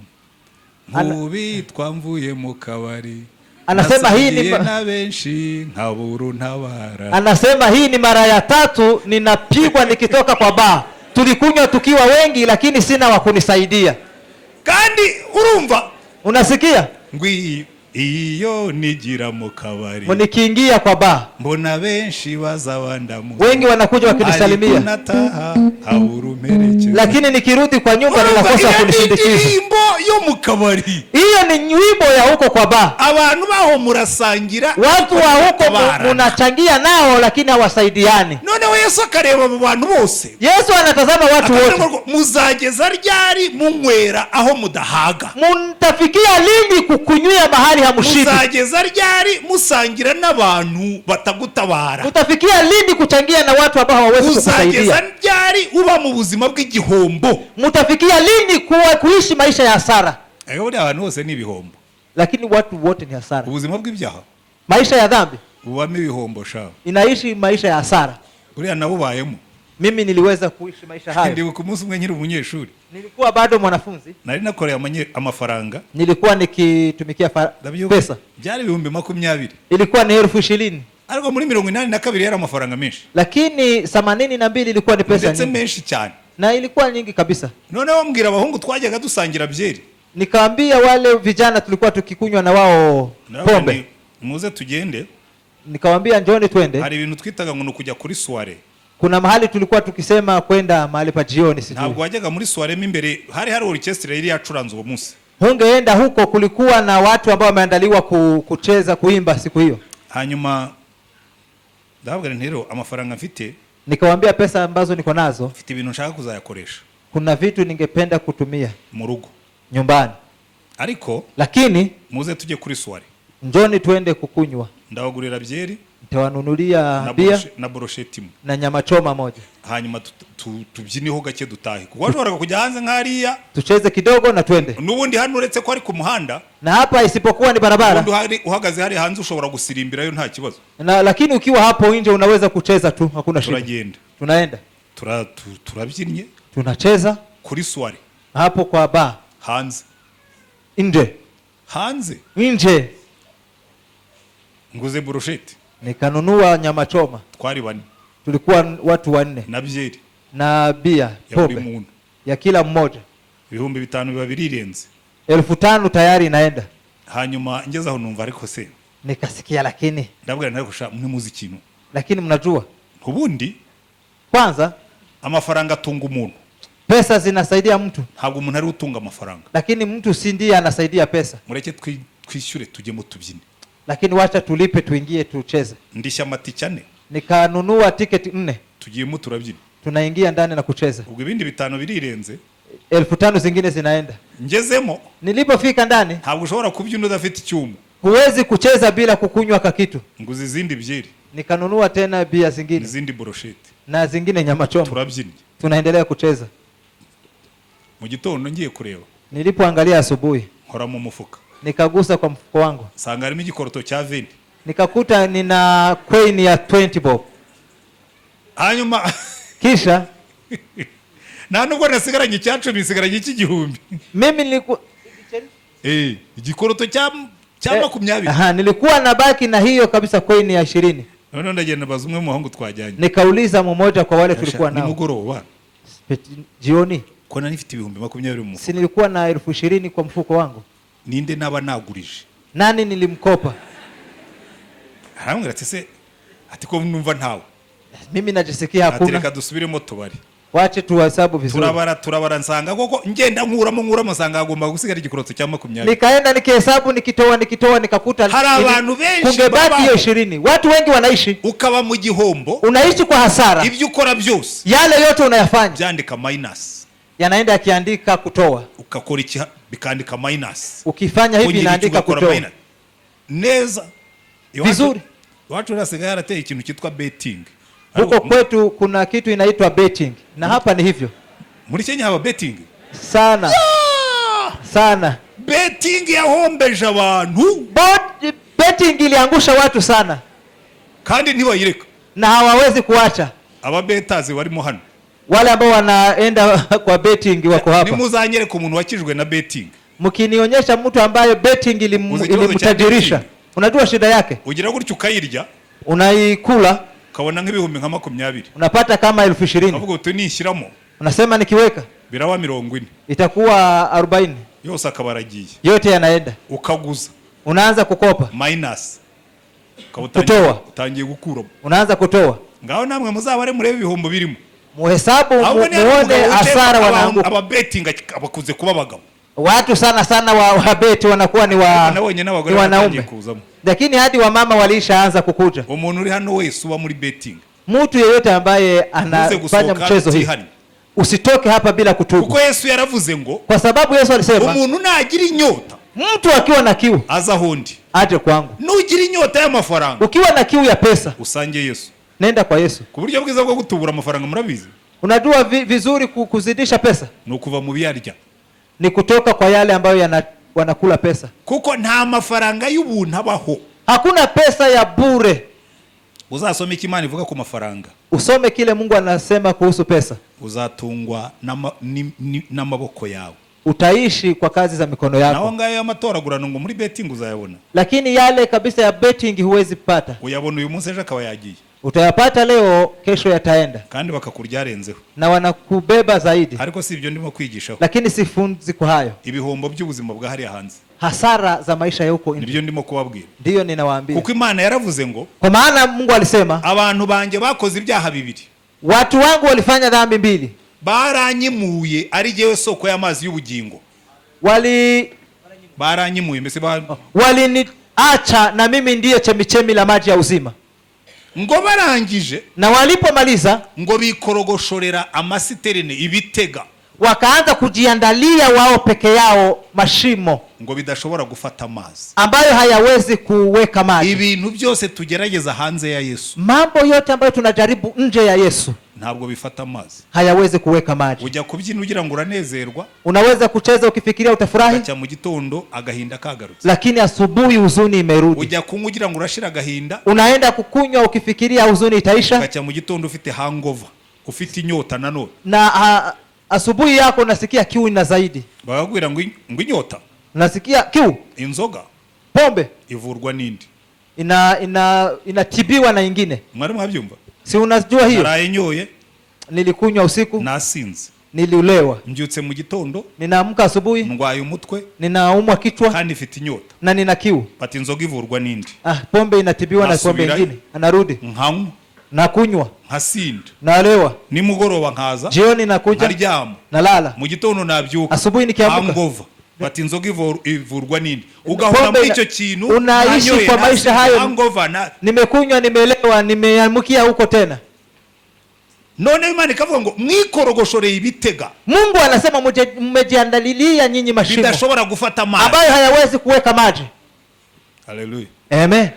nkubitwa mvuye mu kabari. Anasema hii ni Nasangiye na benshi nkaburu ntabara. Anasema hii ni mara ya tatu ninapigwa nikitoka kwa baa. Tulikunywa tukiwa wengi, lakini sina wa kunisaidia. Kandi urumva Unasikia? Ngo iyo nigira mu kabari Nikiingia kwa baa, mbona benshi baza bandamutsa wengi wanakuja ariko wakinisalimia, nataha habura umperekeza. Lakini nikirudi kwa nyumba Urumva, ninakosa iyo ni kunisindikiza. indirimbo yo mu kabari. Hiyo ni wimbo ya huko kwa baa. Abantu baho murasangira Watu wa huko batabarana. Munachangia nao, lakini hawasaidiani. Noneho Yesu akareba mu bantu bose. Yesu anatazama watu Akavuga wote. Ngo muzageza ryari munywera aho mudahaga? Mtafikia lini kukunywia mahali hamushibi? Muzageza ryari musangira n'abantu batagutabara? Mtafikia lini kuchangia na watu ambao hawawezi Muzageza kukusaidia? Ryari uba mu buzima bw'igihombo? Mtafikia lini kuwa kuishi maisha ya hasara? Ariko buriya abantu bose ni ibihombo. Lakini watu wote ni hasara. Ubuzima bw'ibyaha Maisha ya dhambi bubamo ibihombo sha. Inaishi maisha ya hasara. Buriya nabubayemo. Mimi niliweza kuishi maisha hayo. Ndibuka umunsi umwe nkiri umunyeshuri. Nilikuwa bado mwanafunzi. Nari nakoreye amafaranga. Nilikuwa nikitumikia Ndabyibuka, pesa. Byari 20,000. Ilikuwa ni 20,000. Ariko muri 82 yari amafaranga menshi. Lakini 82 ilikuwa ni pesa Ndetse nyingi. Menshi cyane. Na ilikuwa nyingi kabisa. Noneho mbwira abahungu twajyaga dusangira byeri. Nikaambia wale vijana tulikuwa tukikunywa na wao Ndababwira pombe. nti, muze tugende. Nikawambia njoni twende. Hari ibintu twitaga ngo ni ukujya kuri soirée. Kuna mahali tulikuwa tukisema kwenda mahali pa jioni sijui. Ntabwo wajyaga muri soirée mo imbere hari hari orchestre yari yacuranze uwo munsi. Hungeenda huko, kulikuwa na watu ambao wameandaliwa kucheza, kuimba siku hiyo. Hanyuma ndababwira nti rero amafaranga mfite Nikawambia pesa ambazo niko nazo, mfite ibintu nshaka kuzayakoresha kuna vitu ningependa kutumia mu rugo. Nyumbani. Ariko Lakini muze tujye kuri soirée. Njoni twende kukunywa. Ndabagurira byeri Nitawanunulia na bia na brosheti imwe. Na nyama choma moja. Hanyuma tubyineho gake dutahe kuko washoboraga kujya hanze nk'hariya. Tucheze kidogo na twende. N'ubundi hano uretse ko ari ku muhanda. Na hapa isipokuwa ni barabara. Ubundi uhagaze hari hanze ushobora gusirimbirayo nta kibazo. Na lakini ukiwa hapo nje unaweza kucheza tu, hakuna shida. Turagenda. Tunaenda. Turabyinnye. Tunacheza kuri soirée hapo kwa bar. Hanze. Nje. Hanze. Nje. Nguze brosheti. Nikanunua nyama choma. Twari bane. Tulikuwa watu wanne. Na byeri. Na bia, Ya buri pombe. Muntu. Ya kila mmoja. 5000 biba birirenze. 5,000 tayari inaenda. Hanyuma ngeze aho numva ariko se. Nikasikia lakini. Ndabwira nari kusha mwe muzi ikintu. Lakini mnajua. Ubundi kwanza amafaranga atunga umuntu. Pesa zinasaidia mtu. Ntabwo umuntu ari utunga amafaranga. Lakini mtu si ndiye anasaidia pesa. Mureke twishyure tujyemo tubyine. Lakini wacha tulipe tuingie tucheze. Ndishya amatike ane. Nikanunua tiketi 4. Tugiyemo turabyina. Tunaingia ndani na kucheza. Ubwo ibindi bitanu birirenze. 5,000 zingine zinaenda. Ngezemo. Nilipofika ndani, Ntabwo ushobora kubyina udafite icyuma. Huwezi kucheza bila kukunywa kakitu. Nguze izindi byeri. Nikanunua tena bia zingine. Izindi brosheti. Na zingine nyama choma. Turabyina. Tunaendelea kucheza. Mu gitondo ngiye kureba. Nilipoangalia asubuhi, Nkora mu mufuka. Nikagusa kwa mfuko wangu. Nsanga harimo igikoroto cya 20. Nikakuta nina coin ya 20 bob. Hanyuma kisha nta nubwo nasigaranye icya 10 nsigaranye icy'igihumbi. Mimi niliku Igikoroto cya 20. Aha, nilikuwa na baki na hiyo kabisa coin ya 20. Noneho ndagenda mbaza umwe mu bahungu twajyanye. Nikauliza mmoja kwa wale tulikuwa nao. Nimugoroba. Jioni. Ko nari nifite 20,000 mu mufuka. Si nilikuwa na 20,000 kwa mfuko wangu. Ninde naba nagurije? Nani nilimkopa? Arambwira ati se ati ko numva ntawe. Mimi najisikia Ati hakuna. reka dusubiremo tubare. Wache tuhesabu vizuri. Turabara turabara nsanga koko ngenda nkuramo nkuramo nsanga hagomba gusigara igikoroto cya 20. Nikaenda nikihesabu nikitoa nikitoa nikakuta Hari abantu benshi kungebaki babaho. hiyo 20. Watu wengi wanaishi. Ukaba mu gihombo. Unaishi kwa hasara. Ibyo ukora byose. Yale yote unayafanya. Byandika minus. Yanaenda yakiandika kutoa. Ukakora iki bikandika minus. Ukifanya hivi Kugira iki inaandika ugakora kutoa. minus. Neza. Vizuri. Iwacu hasigaye harateye ikintu cyitwa betting. Huko kwetu kuna kitu inaitwa betting. Na hapa ni hivyo. Muri Kenya haba betting? Sana. Sana. Betting yahombeje abantu. Betting iliangusha watu sana. Kandi ntibayireka. Na hawawezi kuacha. Aba betas barimo hano. Wale ambao wanaenda kwa betting wako hapa. Nimuzanyereka umuntu wakijwe na betting. Mkinionyesha mtu ambaye betting Uzi kibazo cha ilimtajirisha. betting? Unajua shida yake? Ugira gutyo ukayirya. Unaikula. Ukabona nk'ibihumbi nka 20. Unapata kama 20,000. Avuga uti nishyiramo. Unasema nikiweka Biraba 40. itakuwa 40. Yose akaba aragiye. Yote yanaenda. Ukaguza. Unaanza kukopa. Minus. Ukaba Kutoa. Utangiye gukuramo. Unaanza kutoa. Ngaho namwe muzabare murebe ibihombo birimo. Muhesabu Ahubwo ni hano muone umugabo wicaye hasara wanaanguka. Ababetinga abakuze kuba abagabo. Watu sana sana wa beti wanakuwa ni wa Nabonye n'abagore ni batangiye wanaume. kuzamo. Lakini hadi wamama walishaanza kukuja. Umuntu uri hano wese uba muri betting. Mtu yeyote ambaye Uze anafanya gusohoka mchezo hii utihannye. usitoke hapa bila kutubu. Kuko Yesu yaravuze ngo Kwa sababu Yesu alisema umuntu nagira inyota mtu akiwa na kiu aza aho ndi. aje kwangu. Nugira inyota y'amafaranga Ukiwa na kiu ya pesa usange Yesu. nenda kwa Yesu. Ku buryo bwiza bwo gutubura amafaranga murabizi? Unajua vizuri kuzidisha pesa Ni ukuva mu biyarya. ni kutoka kwa yale ambayo wanakula pesa. Kuko nta mafaranga y'ubuntu abaho. Hakuna pesa ya bure. Uzasome icyo Imana ivuga ku mafaranga. Usome kile Mungu anasema kuhusu pesa. Uzatungwa n'amaboko yawe. Utaishi kwa kazi za mikono yako. Naho ngayo y'amatoragurano ngo muri betting uzayabona. Lakini yale kabisa ya betting huwezi pata. Uyabona uyu munsi ejo akaba yagiye. Utayapata leo, kesho yataenda. Kandi bakakuryarenzeho. Na wanakubeba zaidi. Ariko si ibyo ndimo kwigishaho. Lakini sifunzi kwa hayo. Ibihombo by'ubuzima bwa hariya hanze. Hasara za maisha ya huko nje. Nibyo ndimo kubabwira. Ndiyo ninawaambia. Kuko Imana yaravuze ngo kwa maana Mungu alisema abantu banjye bakoze ibyaha bibiri. Watu wangu walifanya dhambi mbili. Baranyimuye ari jyewe soko y'amazi y'ubugingo. Baranyimuye mbese Waliniacha na mimi ndiye chemichemi la maji ya uzima. Ngo barangije na walipomaliza ngo bikorogoshorera amasiterine ibitega. Wakaanza kujiandalia wao peke yao mashimo ngo bidashobora gufata amazi ambayo hayawezi kuweka maji. Ibintu byose tugerageza hanze ya Yesu, mambo yote ambayo tunajaribu nje ya Yesu ntabwo bifata amazi. hayawezi kuweka maji. Ujya kubyina ugira ngo uranezerwa, unaweza kucheza ukifikiria utafurahi, ugacya mu gitondo agahinda kagarutse. lakini asubuhi huzuni imerudi. Ujya kunywa ugira ngo urashira agahinda, unaenda kukunywa ukifikiria huzuni itaisha, ugacya mu gitondo ufite hangover, ufite inyota nanone. Na asubuhi yako unasikia kiu na zaidi. Bakakubwira ngo inyota. Unasikia kiu. Inzoga. Pombe. Ivurwa n'indi. Inatibiwa na ingine. Mwari mwabyumva? Si unajua hiyo? Naraye nyoye. Nilikunywa usiku. Nasinze. Niliulewa. Mbyutse mu gitondo. Ninaamka asubuhi. Ndwaye umutwe. Ninaumwa kichwa. Kandi mfite inyota. Na nina kiu. Bati inzoga ivurwa n'indi. Pombe inatibiwa na pombe ingine. Anarudi. Nkanywa. Nakunywa. Nkasinda. Nalewa. Nimugoroba nkaza. Jioni nakuja. Nkaryama. Nalala. Mu gitondo nabyuka. Asubuhi nikiamka. Hangover. Bati inzoga ivurwa n'indi. Ugahora muri icyo kintu. Unaishi kwa maisha hayo. Hangover na nimekunywa, nimelewa, nimeamkia huko tena. None Imana ikavuga ngo mwikorogoshoreye ibitega. Mungu anasema mmejiandalilia nyinyi mashimo bidashobora gufata amazi ambayo hayawezi kuweka maji. Haleluya. Amen.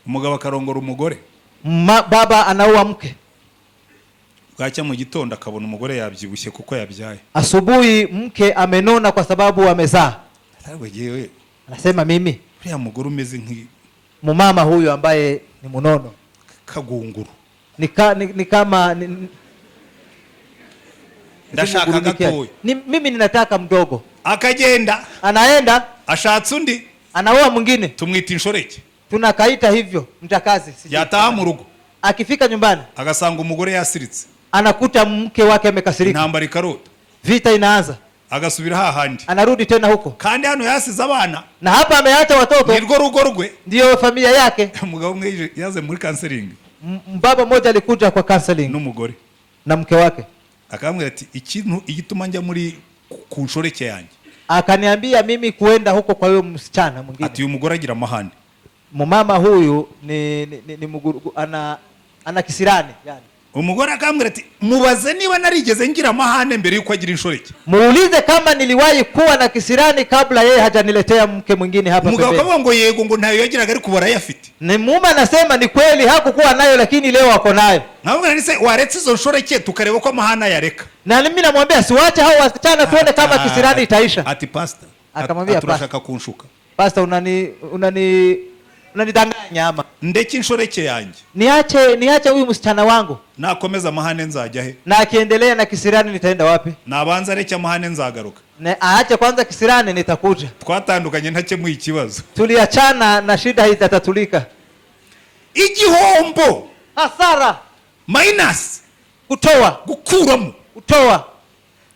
Umugabo akarongora umugore. Baba anaoa mke. Bwacya mu gitondo akabona umugore yabyibushye kuko yabyaye. Asubuhi mke amenona kwa sababu amezaa. Ntabwo jewe. Anasema mimi uriya mugore umeze nki mumama huyu ambaye ni munono. Kagunguru. Ni ni kama ni, ndashaka gatoya. Ni, mimi ninataka mdogo. Akagenda. Anaenda. Ashatse undi. Anaoa mwingine. Tumwita inshoreke. Tunakaita hivyo mtakazi. Yataha mu rugo. Akifika nyumbani agasanga umugore yasiritse. Anakuta mke wake amekasirika. Intambara ikarota. Vita inaanza. Agasubira hahandi. Anarudi tena huko. Kandi hano yasize abana. Na hapa ameacha watoto. Nirwo rugo rwe. Ndio familia yake. Umugabo umwe yaze muri counseling. Mbaba mmoja alikuja kwa counseling. N'umugore. Na mke wake. Akamwira ati ikintu igituma njya muri ku nshoreke yanjye. Akaniambia mimi kuenda huko kwa huyo msichana mwingine. Ati uyu mugore agira amahane. Mumama huyu ni muguru, ana kisirani yani. Umugore akambwira ati mubaze niba narigeze ngira amahane mbere yuko agira inshoreke. Muulize kama niliwahi kuwa na kisirani kabla yeye hajaniletea mke mwingine hapa Umugabo pembeni. akavuga ngo yego ngo ntayo yagiraga ariko barayafite. Ni mume anasema ni kweli hakukuwa nayo lakini leo ako nayo. Nkamubwira nti se waretse izo nshoreke tukareba ko amahane ayareka. Na mimi namwambia siwache hao wasichana tuone kama kisirani itaisha. Ati pastor, Akamwambia turashaka kunshuka. Pastor, unanidanganya ama? Ndeke inshoreke yanjye. Niache huyu msichana wangu. Nakomeza amahane nzajya he? Na akiendelea na kisirani nitaenda wapi? Nabanza areke amahane nzagaruka. Na aache kwanza kisirani nitakuja. Twatandukanye ntakemuye ikibazo. Tuliachana na shida haitatulika. Igihombo. Hasara. Minus. Kutoa. Gukuramo. Kutoa.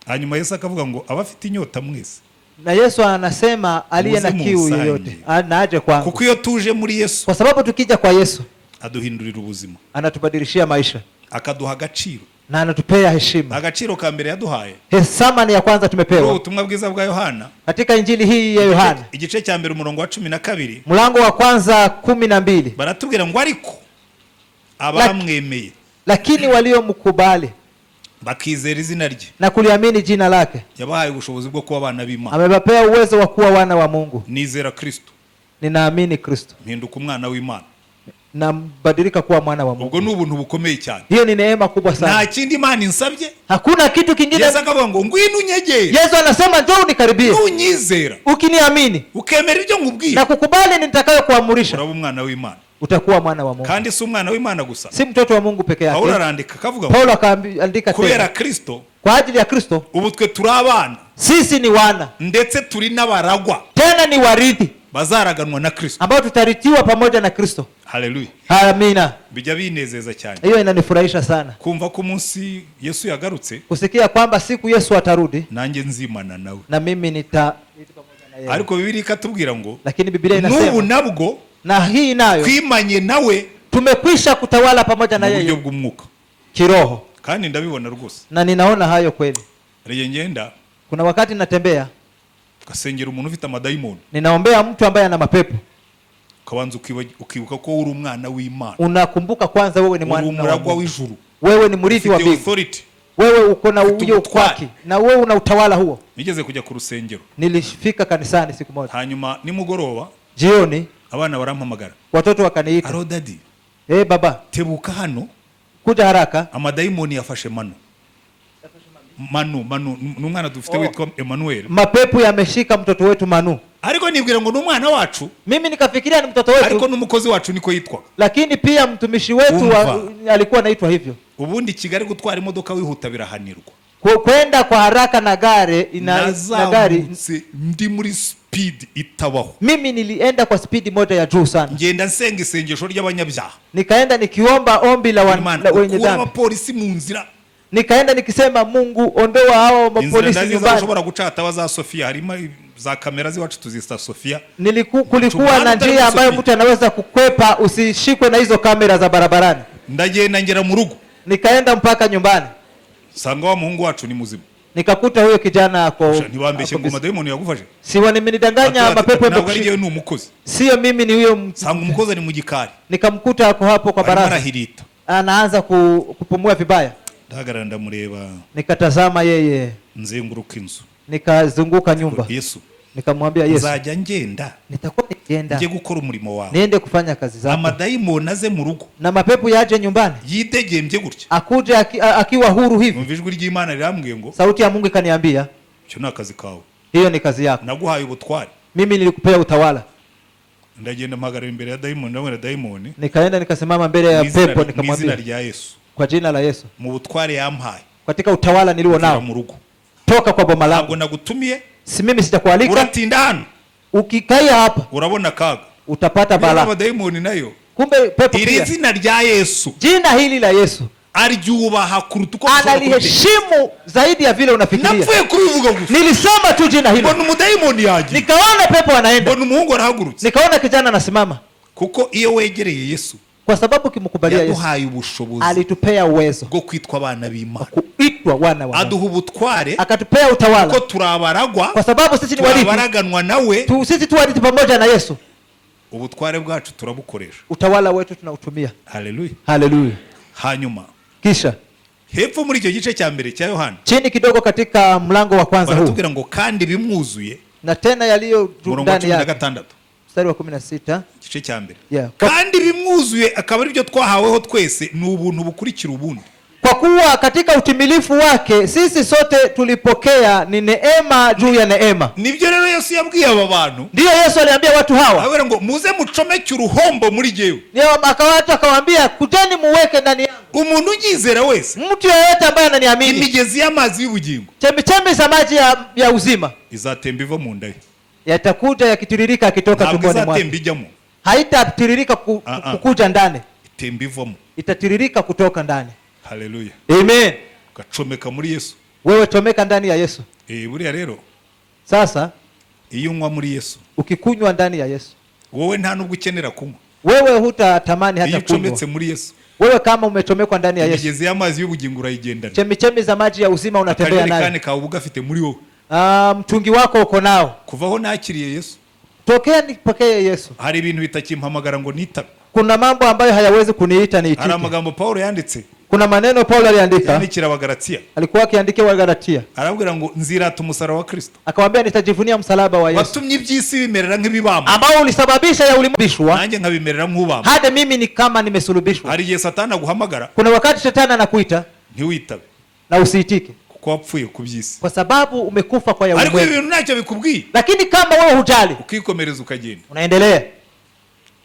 Hanyuma Yesu akavuga ngo abafite inyota mwese, Na Yesu anasema aliye na Muze kiu munsange. yeyote na aje kwangu, Kuko iyo tuje muri Yesu, kwa sababu tukija kwa Yesu aduhindurira ubuzima, anatubadilishia maisha akaduha agaciro. Na anatupea heshima. Agaciro ka mbere yaduhaye Thamani ya kwanza muri tumepewa ubutumwa bwiza bwa Yohana, katika injili hii ya Yohana, igice cya mbere umurongo wa 12, mlango wa kwanza 12, baratubwira ngo ariko abamwemeye, lakini waliomkubali bakizera izina rye, na kuliamini jina lake, yabahaye ubushobozi bwo kuba abana b'Imana. Amewapea uwezo wa kuwa wana wa Mungu. Nizera Kristo, Ninaamini Kristo, mpinduka umwana w'Imana. Nambadilika kuwa mwana wa Ubwo Mungu. ni ubuntu bukomeye cyane. Hiyo ni neema kubwa Nta sana. Kindi Imana insabye. Hakuna kitu kingine. Yesu akavuga ngo ngwino unyegere, Yesu anasema njoo unikaribie, nunyizera, ukiniamini ukemera ibyo nkubwiye, na kukubali nitakayokuamurisha, uraba umwana w'Imana. Utakuwa mwana wa Mungu. Kandi si umwana w'Imana gusa. Si mtoto wa Mungu peke Pawulo yake. arandika akavuga ngo Paulo akaandika kubera tena, Kristo kwa ajili ya Kristo ubu twe turi abana, sisi ni wana, ndetse turi n'abaragwa tena ni warithi bazaraganwa na Kristo. Ambao tutaritiwa pamoja na Kristo. Haleluya. Amina. Bijya binezeza cyane Hiyo inanifurahisha sana kumva ko umunsi Yesu yagarutse, kusikia kwamba siku Yesu atarudi nanjye nzimana nawe. Na mimi nita pamoja na yeye. Ariko Bibiliya ikatubwira ngo Lakini Biblia n'ubu inasema nabwo na hii nayo twimanye nawe tumekwisha kutawala pamoja na mu buryo yeye bw'umwuka. Kiroho. Kandi ndabibona rwose. Na ninaona hayo kweli. Hari igihe ngenda, Kuna wakati natembea, ugasengera umuntu ufite amadayimoni, ninaombea mtu ambaye ana mapepo, ukabanza ukibuka ko uri umwana w'Imana, unakumbuka kwanza wewe ni uri mwana wa umuragwa Mungu. w'ijuru, Wewe ni mrithi wa ufite mbingu, authority. Wewe uko na Ufite uyo ubutware. kwaki na wewe una utawala huo. Nigeze kujya ku rusengero. Nilifika kanisani siku moja. Hanyuma nimugoroba Jioni abana barampamagara, watoto wakaniita, "Aro daddy, "Hey, baba, tebuka hano, kuja haraka." Amadayimoni yafashe Manu." Manu, Manu ni umwana dufite Oh. witwa Emmanuel. Mapepo yameshika mtoto wetu Manu. Ariko nibwira ngo ni umwana wacu, Mimi nikafikiria ni mtoto ariko wetu, n'umukozi wacu niko yitwaga. Lakini pia mtumishi wetu alikuwa anaitwa hivyo. Ubundi Kigali gutwara imodoka wihuta birahanirwa. Kwenda kwa haraka na gari na gari. Nazamutse ndi muri speed itabaho. Mimi nilienda kwa spidi moja ya juu sana. Ngenda nsenga isengesho ry'abanyabyaha. Nikaenda nikiomba ombi Imana la wenye ukura dhambi. Abapolisi mu nzira. Nikaenda nikisema, "Mungu, ondoa hawa Inzira mapolisi ndazizi aho nyumbani." ushobora guca hataba za Sofia, harimo za kamera z'iwacu tuzita Sofia. Kulikuwa Chumani na utari njia ambayo kusafiri. mtu anaweza kukwepa usishikwe na hizo kamera za barabarani. Ndagenda ngera mu rugo, Nikaenda mpaka nyumbani, nsanga wa muhungu wacu ni muzima. Nikakuta huyo kijana ako Ntibambeshye ako ngo amadayimoni yagufashe? Si wamenidanganya Ati- mapepo ntabwo ari yamekushika? jyewe, ni umukozi. Sio mimi, ni huyo Nsanga umukozi ari mu gikari, Nikamkuta ako hapo kwa arimo baraza, arahirita. Anaanza kupumua vibaya. Ndahagarara ndamureba, Nikatazama yeye, nzenguruka inzu. Nikazunguka nyumba. Yesu, Nikamwambia Yesu, nzajya ngenda nitakuwa nikienda njye gukora umurimo wawe, niende kufanya kazi zako, amadayimoni aze mu rugo na mapepo yaje nyumbani, yidegembye gutya. Akuje akiwa huru hivi. Numva ijwi ry'Imana rirambwiye ngo Sauti ya Mungu ikaniambia, icyo ni akazi kawe, hiyo ni kazi yako, naguhaye ubutware. Mimi nilikupea utawala. Ndagenda mpagarara imbere ya dayimoni, ndabona dayimoni, Nikaenda nikasimama mbele ya mu izina- pepo, mu izina nikamwambia, rya Yesu, kwa jina la Yesu, mu butware yampaye, katika utawala nilio mvira nao, mu rugo. Toka kwa boma Ntabwo langu. nagutumiye. Si mimi sijakualika. Uratinda hano, Ukikaia hapa urabona akaga. utapata balaa. Amadayimoni nayo, Kumbe pepo iri pia, zina rya Yesu jina hili la Yesu aryubaha kuruta uko ushobora kubitekereza. analiheshimu zaidi ya vile unafikiria. Napfuye kubivuga gusa, Nilisema tu jina hilo, mbona umudayimoni yagiye, nikaona pepo anaenda, mbona umuhungu arahagurutse. Nikaona kijana anasimama. Kuko iyo wegereye Yesu, Kwa sababu ukimkubalia Yesu, yaduhaye ubushobozi alitupea uwezo bwo kwitwa abana b'Imana, wa kuitwa wana wa Mungu, aduha ubutware akatupea utawala ko turi abaragwa, kwa sababu sisi ni warithi, turabaraganwa nawe. Sisi tu warithi pamoja na Yesu. Ubutware bwacu turabukoresha. Utawala wetu tunautumia. Haleluya. Haleluya. Hanyuma Kisha hepfo muri icyo gice cya mbere cya Yohana, chini kidogo katika mlango wa kwanza huu, baratubwira ngo kandi bimwuzuye, na tena yaliyo juu umurongo wa ndani cumi na yake, gatandatu, mstari wa 16, igice cya mbere, yeah. Kandi bimwuzuye akaba aribyo twahaweho twese, ni ubuntu bukurikira ubundi. Kwa kuwa katika utimilifu wake sisi sote tulipokea ni neema juu ya neema. Nibyo rero Yesu yabwiye aba bantu, Ndiyo Yesu aliambia watu hawa, ababwira ngo muze mucomeke uruhombo muri jyewe, Ndio akawacha akawaambia, kujeni muweke ndani yangu, umuntu unyizera wese, mtu yeyote ambaye ananiamini, imigezi y'amazi y'ubugingo chemichemi za maji ya uzima izatemba iva mu nda ye. Yatakuja yakitiririka akitoka Ntabwo tumboni mwake. izatemba ijyamo, Haitatiririka Ah, ah. kukuja ndani, itemba ivamo. Itatiririka kutoka ndani. Haleluya. Amen. Ugacomeka muri Yesu, Wewe chomeka ndani ya Yesu. Buriya rero, Sasa iyo unywa muri Yesu, ukikunywa ndani ya Yesu, wowe nta nubwo ukenera kunywa. Wewe hutatamani Iyo hata kunywa. ucometse muri Yesu, Wewe kama umechomekwa ndani ya Yesu, imigezi y'amazi y'ubugingo urayigendana. Chemichemi za maji ya uzima unatembea nayo. Akajerekani kawe uba ugafite muri wowe. Ah, mtungi wako uko nao. Kuva aho nakiriye Yesu, Tokea nipokee Yesu, hari ibintu bitakimpamagara ngo nitabe. Kuna mambo ambayo hayawezi kuniita Hari niitike. amagambo Pawulo yanditse, Kuna maneno Paulo aliandika, yandikira Abagalatia, alikuwa akiandikia Wagalatia, arabwira ngo nzirata umusaraba wa Kristo akawambia nitajivunia msalaba wa Yesu watumye iby'isi bimerera nk'ibibamba, ambao ulisababisha ya ulimwishwa nanjye nkabimerera nk'ubamba. Hadi mimi ni kama nimesulubishwa. Hari igihe Satani aguhamagara Kuna wakati shetani anakuita ntiwitabe, na usiitike, kuko wapfuye ku by'isi. Kwa sababu umekufa kwa ya Ariko ulimwengu. ibintu ntacyo bikubwiye, Lakini kama wewe hujali, ukikomereza ukagenda. Unaendelea.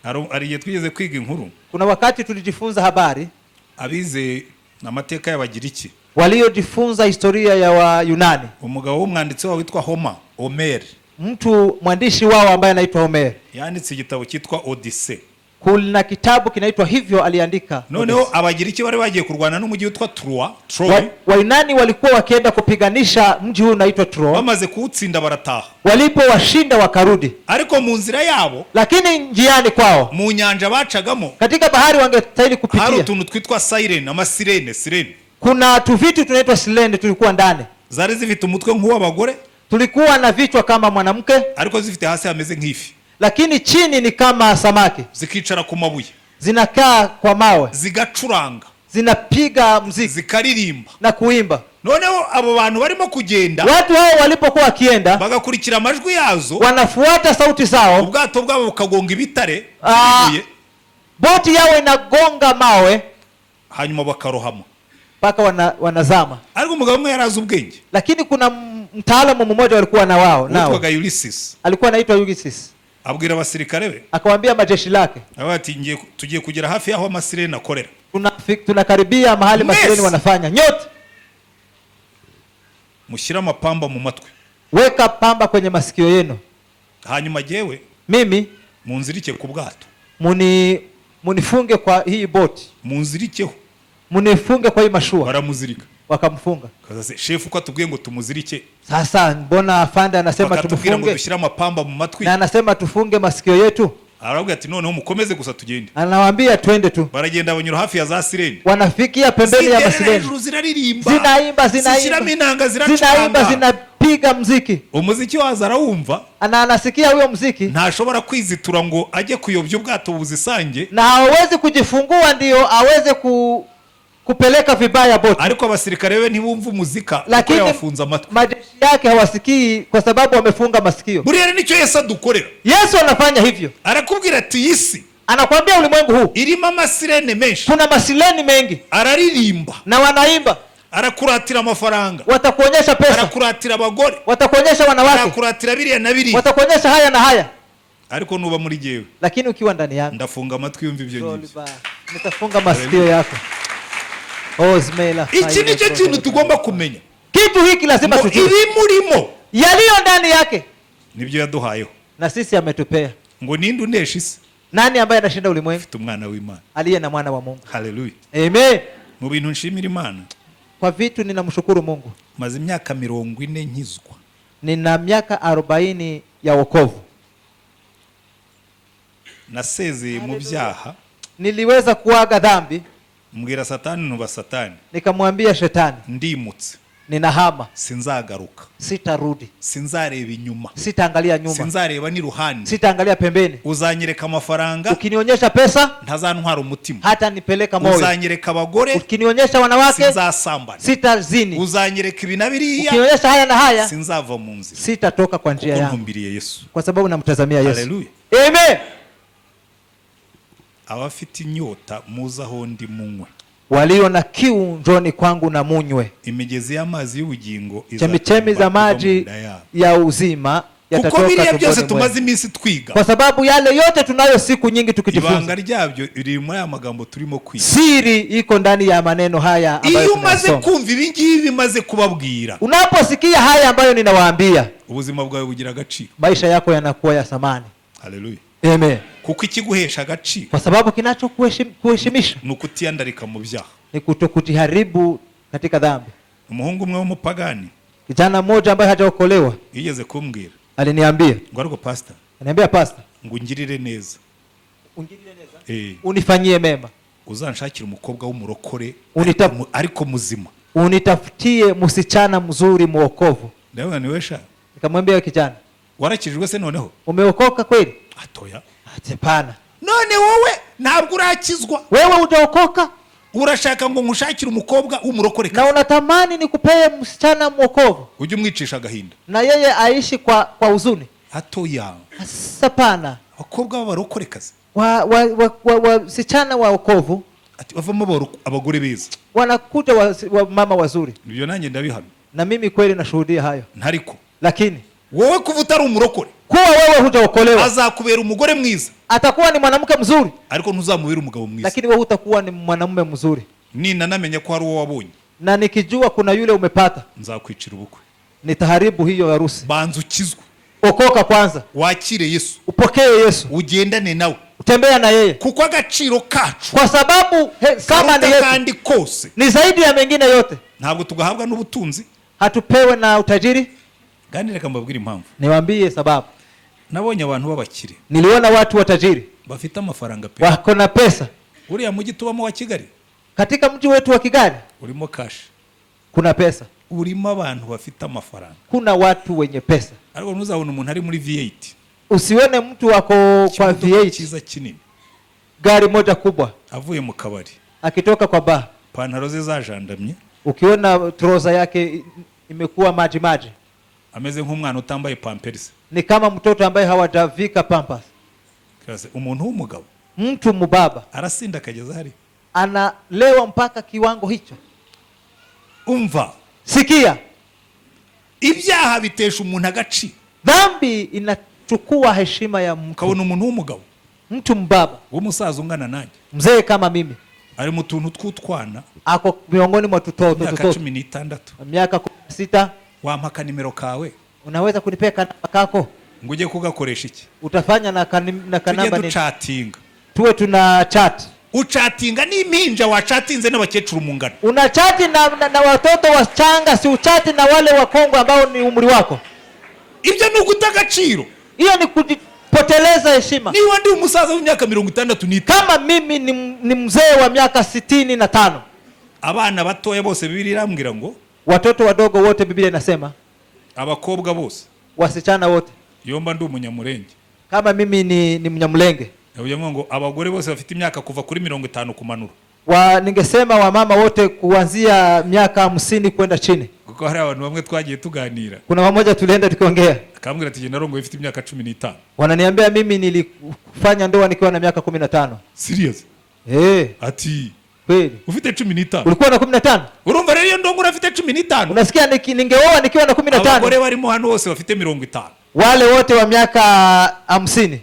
Hari igihe twigeze kwiga inkuru, Kuna wakati tulijifunza habari, abize amateka y'Abagiriki, waliojifunza historia ya Wayunani, umugabo w'umwanditsi wabo witwa Homa, Homer, mtu mwandishi wao ambaye anaitwa Homer, yanditse igitabo cyitwa Odyssey. Kuna kitabu kinaitwa hivyo aliandika. Noneho Odyssey. Abagiriki bari bagiye kurwana n'umujyi witwa Troy, Troy. Wayunani walikuwa wakienda kupiganisha mji huu unaitwa Troy. Bamaze kuwutsinda barataha. Walipowashinda wakarudi. Ariko mu nzira yabo, Lakini njiani kwao, mu nyanja bacagamo, katika bahari wangestahili hari kupitia, utuntu twitwa siren, amasirene, sirene kuna tuvitu tunaitwa silene tulikuwa ndani. Zari zifite umutwe nk'uw'abagore, Tulikuwa na vichwa kama mwanamke, ariko zifite hasi hameze nk'ifi. Lakini chini ni kama samaki. Zikicara ku mabuye, Zinakaa kwa mawe, zigacuranga, zinapiga mziki zikaririmba. Na kuimba. Noneho abo bantu barimo kugenda, Watu hao walipokuwa wakienda, bagakurikira amajwi yazo, wanafuata sauti zao, ubwato bwabo bukagonga ibitare Ah. by'ibuye, boti yao inagonga mawe hanyuma bakarohama. Mpaka wanazama. Ariko umugabo umwe yari azi ubwenge, Lakini kuna mtaalamu mmoja walikuwa na wao nao, witwaga Ulysses, alikuwa anaitwa Ulysses. Abwira abasirikare be, Akawaambia majeshi lake, aravuga ati tugiye kugera hafi y'aho amasirene akorera. Tunakaribia mahali Mwese. masireni wanafanya. Nyote Mushyire amapamba mu matwi. Weka pamba kwenye masikio yenu. Hanyuma jyewe Mimi munzirike ku bwato. Munifunge kwa hii boti. Munzirikeho. Munifunge kwa hii mashua. Baramuzirika. Wakamfunga. Kaza se shefu ko atubwiye ngo tumuzirike, Sasa mbona afande anasema bakatubwira ngo tumufunge? dushyire amapamba mu matwi. Na anasema tufunge masikio yetu. Arababwira ati noneho mukomeze gusa tugende. Anawaambia twende tu. Baragenda banyura hafi ya za sirene. Wanafikia pembeni ya Ziterera masireni. hejuru ziraririmba. Zinaimba, zinaimba. Zishyiramo inanga Zinaimba, ziracuranga. zinapiga mziki. Umuziki waza arawumva. Na anasikia huyo mziki. Ntashobora kwizitura ngo ajye kuyobya ubwato buzisange. Na hawezi kujifungua ndio aweze kupeleka vibaya boti. Ariko abasirikare be ntibumva umuzika kuko Lakini yabafunze amatwi. majeshi yake hawasikii kwa sababu wamefunga masikio. Buriya rero nicyo Yesu adukorera. Yesu anafanya hivyo. Arakubwira ati iyi si Anakuambia ulimwengu huu irimo amasirene menshi. kuna masileni mengi. Araririmba. Na wanaimba. Arakuratira amafaranga. Watakuonyesha pesa. Arakuratira abagore. Watakuonyesha wanawake. Arakuratira biriya na biriya. Watakuonyesha haya na haya. Ariko nuba muri jyewe, Lakini ukiwa ndani yangu, ndafunga amatwi yumva ibyo ngibyo. Nitafunga masikio yako. Ozmela. Iki nicyo kintu tugomba kumenya. Kitu hiki lazima Ngo tujue. ibimurimo Yaliyo ndani yake nibyo yaduhayeho. Na sisi ametupea. Ngo ninde unesha isi? Nani ambaye anashinda ulimwengu? Ufite umwana w'Imana. Aliye na mwana wa Mungu. Haleluya. Amen. Mu bintu nshimira Imana, Kwa vitu ninamshukuru Mungu. maze imyaka 40 nkizwa. Nina miaka 40 ya wokovu. Nasezeye mu byaha. Niliweza kuaga dhambi. Mbwira Satani ntuba Satani. Nikamwambia shetani, Ndimutse. Ninahama. Sinzagaruka. Sitarudi. Sinzareba inyuma. Sitaangalia nyuma. Sinzareba n'iruhande. Sitaangalia pembeni. Uzanyereka amafaranga, Ukinionyesha pesa, ntazantwara umutima. hata nipeleka moyo. Uzanyereka abagore, Ukinionyesha wanawake, sinzasambana. sitazini. Uzanyereka ibi na biriya, Ukinionyesha haya na haya, sinzava mu nzira. sitatoka kwa njia Kuko yangu. ntumbiriye Yesu. Kwa sababu namtazamia Yesu. Haleluya. Amen. Abafite inyota muze aho ndi munywe. Walio na kiu njoni kwangu na munywe. Imigezi y'amazi y'ubugingo Chemichemi za izatemba iva mu maji nda yabo. ya uzima Kuko yatatoka biriya byose tumboni tumaze mwenu. iminsi twiga, Kwa sababu yale yote tunayo siku nyingi tukijifunza, ibanga ryabyo riri muri aya magambo turimo kwiga. Siri iko ndani ya maneno haya ambayo Iyo umaze tunayasoma. kumva ibi ngibi bimaze kubabwira, Unaposikia haya ambayo ninawaambia, ubuzima bwawe bugira agaciro. maisha yako yanakuwa ya thamani. Haleluya. Amen. Kuko ikiguhesha agaciro Kwa sababu kinachokuheshimisha ni ukutiyandarika mu byaha. ni kutokujiharibu katika dhambi. Umuhungu umwe w'umupagani Kijana mmoja ambaye hajaokolewa yigeze kumbwira aliniambia, ngo ariko pastor, aliniambia pastor, ngo ungirire neza, unifanyie mema, uzanshakire umukobwa w'umurokore ariko muzima, unitafutie msichana mzuri muokovu. Ndabona niwe sha. Nikamwambia kijana, warakijijwe se noneho? Umeokoka kweli? Atoya. Hapana. None wowe ntabwo urakizwa. Wewe hujaokoka? Urashaka ngo nkushakire umukobwa w'umurokore na unatamani nikupee msichana mwokovu, ujye umwicisha agahinda na yeye aishi kwa huzuni. Atoya. Hapana. Abakobwa b'abarokorekazi wasichana wa wokovu ati bavamo abagore beza, wanakuja wa mama wazuri. Ibyo nanjye ndabihamya. Na mimi kweli nashuhudia hayo. Ntariko. Lakini wowe kuva utari umurokore, kuwa wewe hujaokolewa, azakubera umugore mwiza, atakuwa ni mwanamke mzuri, ariko ntuzamubera umugabo mwiza. Lakini wewe hutakuwa ni mwanamume mzuri. Nina namenye ko hari uwo wabonye, na nikijua kuna yule umepata, nzakwicira ubukwe, nitaharibu hiyo harusi. Banza ukizwe, Okoka kwanza, wakire Yesu, upokee Yesu, ugendane nawe, utembea na yeye, kuko agaciro kacu kwa sababu thamani yetu kandi kose ni zaidi ya mengine yote. Ntabwo tugahabwa n'ubutunzi, hatupewe na utajiri. Kandi reka mbabwire impamvu. Niwaambie sababu. Nabonye abantu b'abakire, niliona watu watajiri bafite amafaranga pe, wako na pesa. Uriya mujyi tubamo wa Kigali, katika mji wetu wa Kigali urimo cash, kuna pesa, urimo abantu bafite amafaranga, kuna watu wenye pesa. Ariko ntuzabona umuntu ari muri V8, usione mtu wako kwa V8, cyiza kinini, gari moja kubwa, avuye mu kabari, akitoka kwa bar, pantaro ze zajandamye, ukiona trouser yake imekuwa maji maji, ameze nk'umwana utambaye pampers, ni kama mtoto ambaye hawajavika pampers. Kaze umuntu w'umugabo, mtu mubaba, arasinda akageza hari, analewa mpaka kiwango hicho. Umva, sikia, ibyaha bitesha umuntu agaciro. Dhambi inachukua heshima ya mtu. Ukabona umuntu w'umugabo, mtu mbaba, w'umusaza ungana nanjye, mzee kama mimi, ari mu tuntu tw'utwana, ako miongoni mwa tutoto, myaka tutoto. 16, miaka 16. Wampa akanimero kawe? Unaweza kunipea kanamba kako? Ngo ujye kugakoresha iki? Utafanya na kanamba Tujye nini? ducatinga. Tuwe tuna chat. Ucatinga n'impinja wacatinze n'abakecuru mu ngano. Unachati na watoto wachanga, si uchati na wale wakongwe ambao ni umri wako. Ibyo ni uguta agaciro. Hiyo ni kujipoteleza heshima. Niba ndi umusaza w'imyaka 65, kama mimi ni mzee wa miaka 65. Abana batoya bose Bibiliya irambwira ngo watoto wadogo wote Biblia inasema abakobwa bose, wasichana wote. Yomba ndi umunyamurenge. Kama mimi ni Mnyamulenge. Yavuye ngo abagore bose bafite imyaka kuva kuri 50 kumanura. Ningesema wamama wote kuanzia miaka 50 kwenda chini. Kuko hari abantu bamwe twagiye tuganira. Kuna mmoja tulienda tukiongea. Akambwira ati narongoye mfite imyaka 15. Wananiambia mimi nilifanya ndoa nikiwa na miaka 15. Serious? Ati Kweli. Ufite 15. Ulikuwa na 15? Urumva rero iyo ndongo urafite 15. Unasikia ningeoa nikiwa na 15. Abagore barimo hano bose bafite 50. Wale wote wa miaka 50.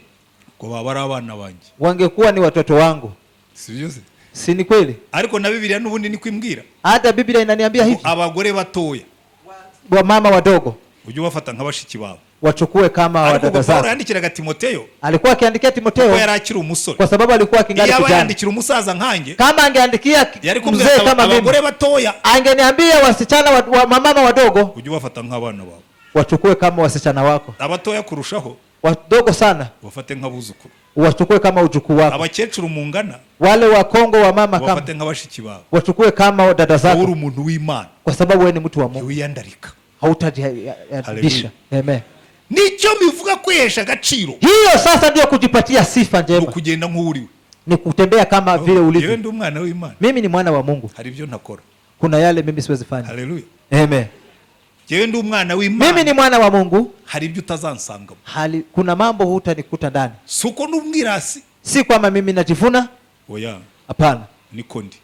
Ngo baba ari abana banjye. Wangekuwa ni watoto wangu. Serious? Si ni kweli? Ariko na Bibiliya n'ubundi niko imbwira. Hata Biblia inaniambia hivi. Abagore batoya. Wa mama wadogo. Ujye ubafata nka bashiki bawe. Wachukue kama Ariko wadada ubwo Paulo zao. yandikiraga Timoteyo. Alikuwa akiandikia Timoteyo. Kuko yari akiri umusore. Kwa sababu alikuwa akingali Iyaba kijana. yandikira umusaza nkanjye. Kama angeandikia Yari kumbwira mzee ati, kama mimi. Abagore batoya. Angeniambia wasichana wa mama wadogo. Ujye ubafata nk'abana bawe. Wachukue kama wasichana wako. Abatoya kurushaho. Wadogo sana. Wafate nk'abuzukuru. Wachukue kama ujukuu wako. Abakecuru mungana. Wale wa Kongo wa mama kama. Wafate nk'abashiki bawe. Wachukue kama dada zako. Wowe uri umuntu w'Imana. Kwa sababu wewe ni mtu wa Mungu. Ntiwiyandarika. Hautajiaibisha. Hallelujah. Amen. Nicyo bivuga kwihesha agaciro. Hiyo sasa ndio kujipatia sifa njema. Ni ukugenda nk'uriwe. Ni kutembea kama vile ulivyo. Yewe ndi umwana w'Imana. Mimi ni mwana wa Mungu. Hari ibyo ntakora. Kuna yale mimi siwezi fanya. Hallelujah. Amen. Yewe ndi umwana w'Imana. Mimi ni mwana wa Mungu. Hari ibyo utazansangamo. Kuna mambo hutanikuta ndani. Si uko ndi umwirasi. Si kwamba mimi najivuna. Oya. Hapana. Niko ndi.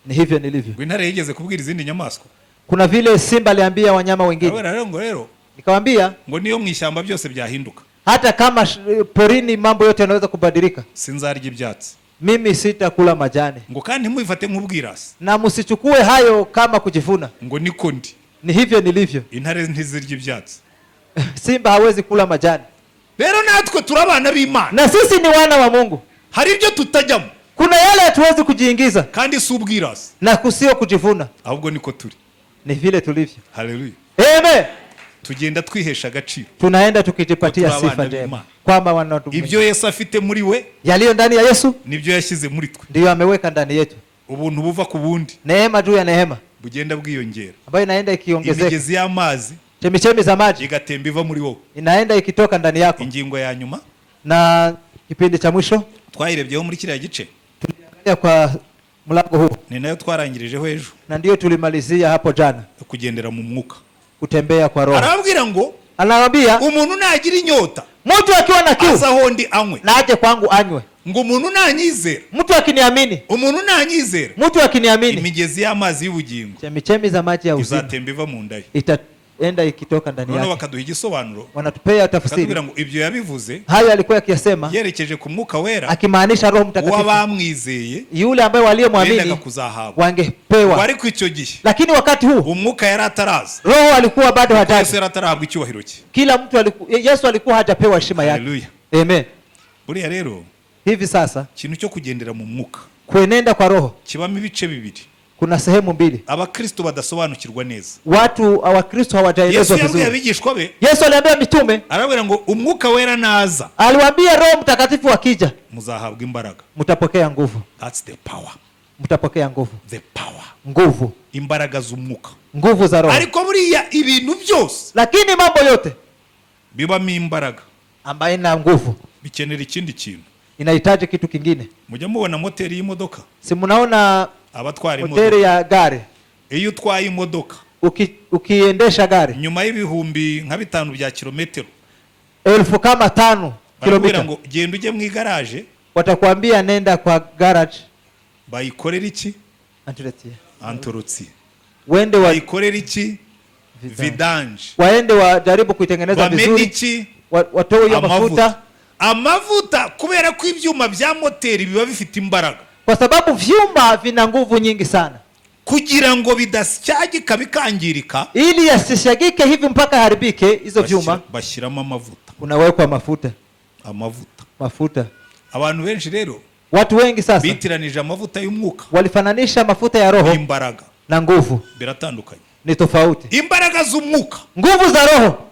Ni hivyo nilivyo. Ngo intare yigeze kubwira izindi nyamaswa. Kuna vile simba aliambia wanyama wengine. Abana rero ngo rero. Nikamwambia ngo niyo mu ishyamba byose byahinduka. Hata kama porini mambo yote yanaweza kubadilika. Sinzarya ibyatsi. Mimi sitakula majani. Ngo kandi ntimubifate nk'ubwirasi. Na msichukue hayo kama kujivuna. Ngo niko ndi. Ni hivyo nilivyo. Intare ntizirya ibyatsi. Simba hawezi kula majani. Rero natwe turi abana b'Imana. Na sisi ni wana wa Mungu. Hari ibyo tutajyamo. Kuna yale hatuwezi kujiingiza. Kandi si ubwirasi. Na kusio kujivuna. Ahubwo niko turi. Ni vile tulivyo. Haleluya. Amen. Tugenda twihesha agaciro. Tunaenda tukijipatia Ko turi sifa abana njema b'Imana. kwamba wana Ibyo Yesu afite muri we yaliyo ndani ya Yesu nibyo yashyize muri twe. Ndiyo ameweka ndani yetu. Ubuntu buva ku bundi Neema juu ya neema bugenda bwiyongera. Ambayo inaenda ikiongezeka. Imigezi y'amazi Chemichemi za maji igatemba iva muri wowe. Inaenda ikitoka ndani yako. Ingingo ya nyuma Na kipindi cha mwisho twayirebyeho muri kiriya gice, tuliangalia kwa mlango huu, ni nayo twarangirijeho ejo, na ndiyo tulimalizia hapo jana, kugendera mu mwuka. Kutembea kwa Roho. Arababwira ngo Anawaambia umuntu nagira inyota mtu akiwa na kiu aza aho ndi anywe. Na aje kwangu anywe. Ngo umuntu nanyizera, Mtu akiniamini, umuntu nanyizera, mtu akiniamini, imigezi y'amazi y'ubugingo chemichemi za maji ya uzima izatemba iva mu nda ye. Itaenda ikitoka ndani Noneho yake. bakaduha igisobanuro, Wanatupea tafsiri. bakatubwira ngo ibyo yabivuze Hayo alikuwa akiyasema yerekeje ku mwuka wera akimaanisha Roho Mtakatifu w'abamwizeye yule ambaye bendaga waliomwamini kuzahabwa. wangepewa. Ariko icyo gihe Lakini wakati huu umwuka yari ataraza, Roho alikuwa bado Yesu hajaja. yari atarahabwa icyubahiro cye. Kila mtu alikuwa, Yesu alikuwa hajapewa heshima yake. Haleluya. Amen. Buriya rero Hivi sasa ikintu cyo kugendera mu mwuka kuenenda kwa Roho kibamo ibice bibiri kuna sehemu mbili. Abakristo badasobanukirwa neza. Watu Wakristo Yesu hawajaelezwa yabwiye vizuri. abigishwa be, Yesu aliambia mitume, arababwira ngo umwuka wera naza aliwaambia Roho Mtakatifu akija muzahabwa imbaraga. Mtapokea nguvu. That's the power. Mtapokea nguvu. The power. Nguvu. Imbaraga z'umwuka. Nguvu za Roho. Ariko buriya ibintu byose Lakini mambo yote bibamo imbaraga ambayo ina nguvu bikenera ikindi kintu. Inahitaji kitu kingine. Mujya mubona moteri y'imodoka, Si mnaona abatwara moteri imodoka, ya gari? Iyo utwaye imodoka Ukiendesha gari nyuma y'ibihumbi nka bitanu bya kilometero, 5000 barakubwira kilomita, ngo genda ujye mu igaraje watakwambia nenda kwa garage. Bayikorera iki? Entretien. Entretien. Wende wa Bayikorera iki? Vidange. Vidange. Waende wajaribu kuitengeneza Bamena vizuri, iki? watoe hiyo mafuta. Amavuta. Amavuta, kubera ko ibyuma bya moteri biba bifite imbaraga, Kwa sababu vyuma vina nguvu nyingi sana, kugira ngo bidasyagika bikangirika, ili yasishagike hivi mpaka haribike hizo vyuma, bashyiramo amavuta. Kunawekwa mafuta. Amavuta. Mafuta. Abantu benshi rero Watu wengi sasa bitiranije amavuta y'umwuka walifananisha mafuta ya Roho n'imbaraga. Na nguvu. Biratandukanye. Ni tofauti. Imbaraga z'umwuka Nguvu za Roho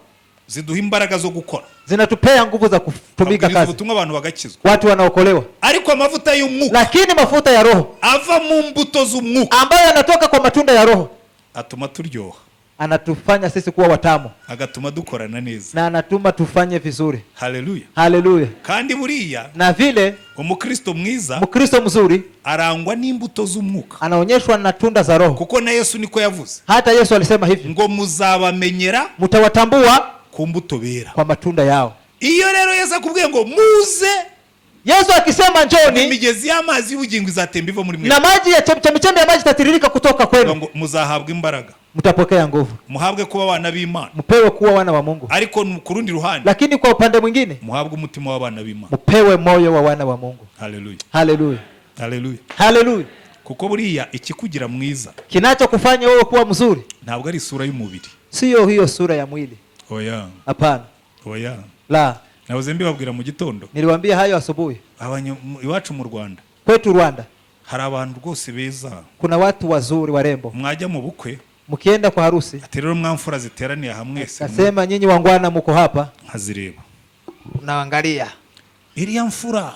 ziduha imbaraga zo gukora, zinatupea nguvu za kutumika babwiriza kazi, ubutumwa abantu bagakizwa. Watu wanaokolewa. Ariko amavuta y'umwuka Lakini mafuta ya Roho ava mu mbuto z'umwuka ambayo yanatoka kwa matunda ya Roho atuma turyoha, anatufanya sisi kuwa watamu agatuma dukorana neza. Na anatuma tufanye vizuri. Haleluya. Haleluya. Kandi buriya Na vile umukristo mwiza Mkristo mzuri arangwa n'imbuto z'umwuka, anaonyeshwa na tunda za Roho. Kuko na Yesu niko yavuze Hata Yesu alisema hivyo, ngo muzabamenyera mtawatambua ku mbuto bera. Kwa matunda yao. Iyo rero Yesu akubwiye ngo muze, Yesu akisema njoni, imigezi y'amazi y'ubugingo izatemba iva muri mwe, na maji ya chemichemi ya maji itatiririka kutoka kwenu, ngo muzahabwa imbaraga, mtapokea nguvu, muhabwe kuba abana b'Imana. Mpewe kuwa wana wa Mungu. Ariko ku rundi ruhande Lakini kwa upande mwingine muhabwe umutima w'abana b'Imana. Mpewe moyo wa wana wa Mungu. Haleluya. Haleluya. Haleluya. Haleluya. Kuko buriya ikikugira mwiza Kinachokufanya wewe kuwa mzuri ntabwo ari isura y'umubiri. Sio hiyo sura ya mwili. Oya. Hapana. Oya. La. Nahoze mbibabwira mu gitondo. Niliwaambia hayo asubuhi. Iwacu mu Rwanda Kwetu Rwanda hari abantu rwose beza. Kuna watu wazuri warembo. Mwajya mu bukwe, Mkienda kwa harusi, ati rero mwamfura ziteraniye aha mwese, nasema nyinyi wangwana muko hapa, nkazireba. Unaangalia. Iriya mfura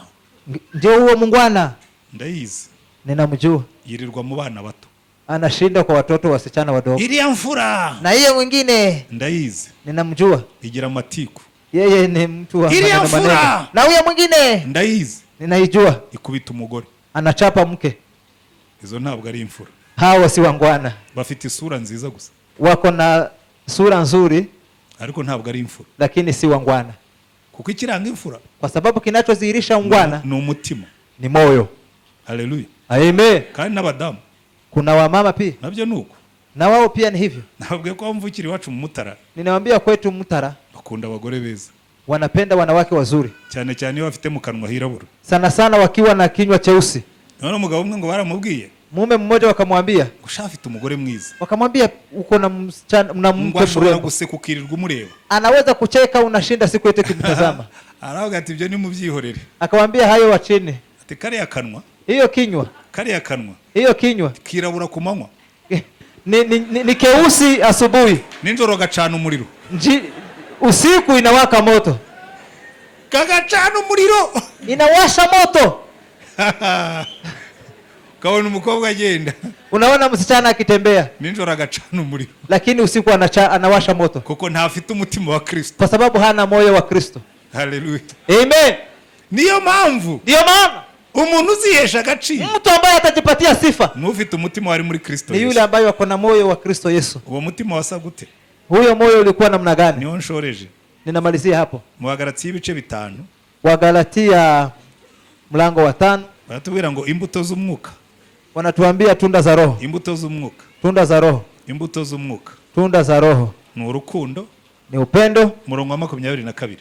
Ndio huo mungwana. Ndayizi. Ninamjua. Yirirwa mu bana bato. Anashinda kwa watoto wasichana wadogo. Iriya mfura Na hiyo mwingine ndayizi. Ninamjua. Igira amatiku. Yeye ni mtu wa Iriya maneno maneno. mfura Na huyo mwingine ndayizi. Ninaijua. Ikubita umugore. Anachapa mke. Izo ntabwo ari imfura. Hawa si wangwana. Bafite isura nziza gusa. Wako na sura nzuri, Ariko ntabwo ari imfura. Lakini si wangwana. Kuko ikiranga imfura Kwa sababu kinachodhihirisha ungwana ni umutima. Ni moyo. Haleluya. Amen. Kandi n'abadamu Kuna wamama pia. Nabyo nuko. Na wao pia ni hivyo. Nababwiye ko mvukira iwacu mu Mutara Ninawaambia kwetu Mutara bakunda abagore beza. Wanapenda wanawake wazuri. Cyane cyane iyo bafite mu kanwa hirabura. Sana sana wakiwa na kinywa cheusi. None umugabo umwe ngo baramubwiye. Mume mmoja wakamwambia, Ngo sha afite umugore mwiza. Wakamwambia uko na msichana, na Ngo mke ashobora mrembo. guseka ukirirwa umureba. Anaweza kucheka unashinda siku yote ukimtazama. Aravuga ati ibyo nimubyihorere. Akamwambia hayo wachini. Ati kariya kanwa. Hiyo kinywa. Kariya kanwa. Hiyo kinywa. Kirabura ku manywa. Ni keusi asubuhi. Nijoro gacana umuriro. Usiku inawaka moto. Kagacana umuriro. Inawasha moto. Ukabona umukobwa agenda. Unaona msichana akitembea. Nijoro agacana umuriro. Lakini usiku anawasha moto. Kuko ntafite umutima wa Kristo. Kwa sababu hana moyo wa Kristo. Haleluya. Amen. Niyo mpamvu Ndio maana umuntu uzihesha agaciro mtu ambaye atajipatia sifa n'ufite umutima wari muri Kristo ni yule Yesu. ambaye ako na moyo wa Kristo Yesu. Uwo mutima wasa gute? Huyo moyo ulikuwa namna gani? Niho nshoreje. Ninamalizia hapo. Mu Bagalatiya ibice 5, Wagalatia mlango wa 5, baratubwira ngo imbuto z'umwuka. Wanatuambia tunda za Roho. Imbuto z'umwuka. Tunda za Roho. Imbuto z'umwuka. Tunda za Roho. Ni urukundo. Ni upendo. Murongo wa 22.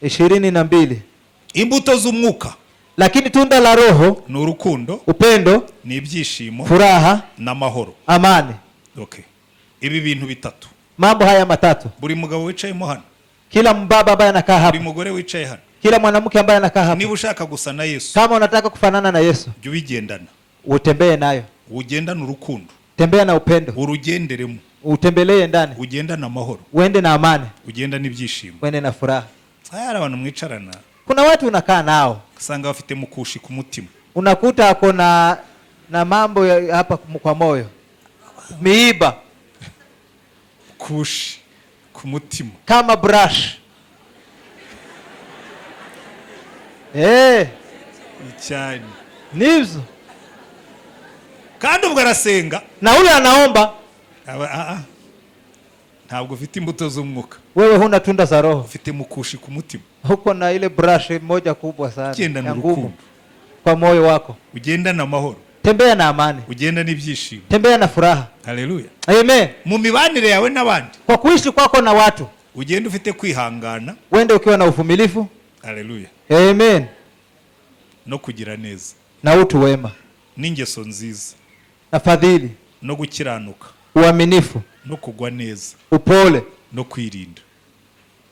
22. Imbuto z'umwuka. Lakini tunda la Roho ni urukundo, upendo, ni ibyishimo, furaha, n'amahoro. Amani. Okay. Ibi bintu bitatu. Mambo haya matatu. Buri mugabo wicayemo hano. Kila mbaba ambaye anakaa hapa. Buri mugore wicaye hano. Kila mwanamke ambaye anakaa hapa. Niba ushaka gusa na Yesu. Kama unataka kufanana na Yesu, jya ubigendana. Utembee nayo. Ugendane urukundo. Tembea na upendo. Urugenderemo. Utembelee ndani. Ugendane amahoro. Uende na amani. Ugendane ibyishimo. Uende na furaha. Hari abantu mwicarana. Kuna watu unakaa nao. Usanga bafite mukushi ku mutima. Unakuta ako na mambo ya hapa kwa moyo. Miiba. Kushi ku mutima. Kama brush. Cyane. Nibyo. Kandi ubwo arasenga. Na huyo anaomba. Ntabwo ufite imbuto z'umwuka. Wewe huna tunda za Roho. Ufite mukushi ku mutima. Uko na ile brush moja kubwa sana. Ugenda Ya na ngumu. urukundo. Kwa moyo wako. Ugenda na amahoro. Tembea na amani. Ugenda n'ibyishimo. Tembea na furaha. Haleluya. Amen. Mu mibanire yawe n'abandi. Kwa kuishi kwako na watu. Ugenda ufite kwihangana. Uende ukiwa na uvumilivu. Haleluya. Amen. No kugira neza. Na utu wema. N'ingeso nziza. Na fadhili. No gukiranuka. Uaminifu. No kugwa neza. Upole. No kwirinda.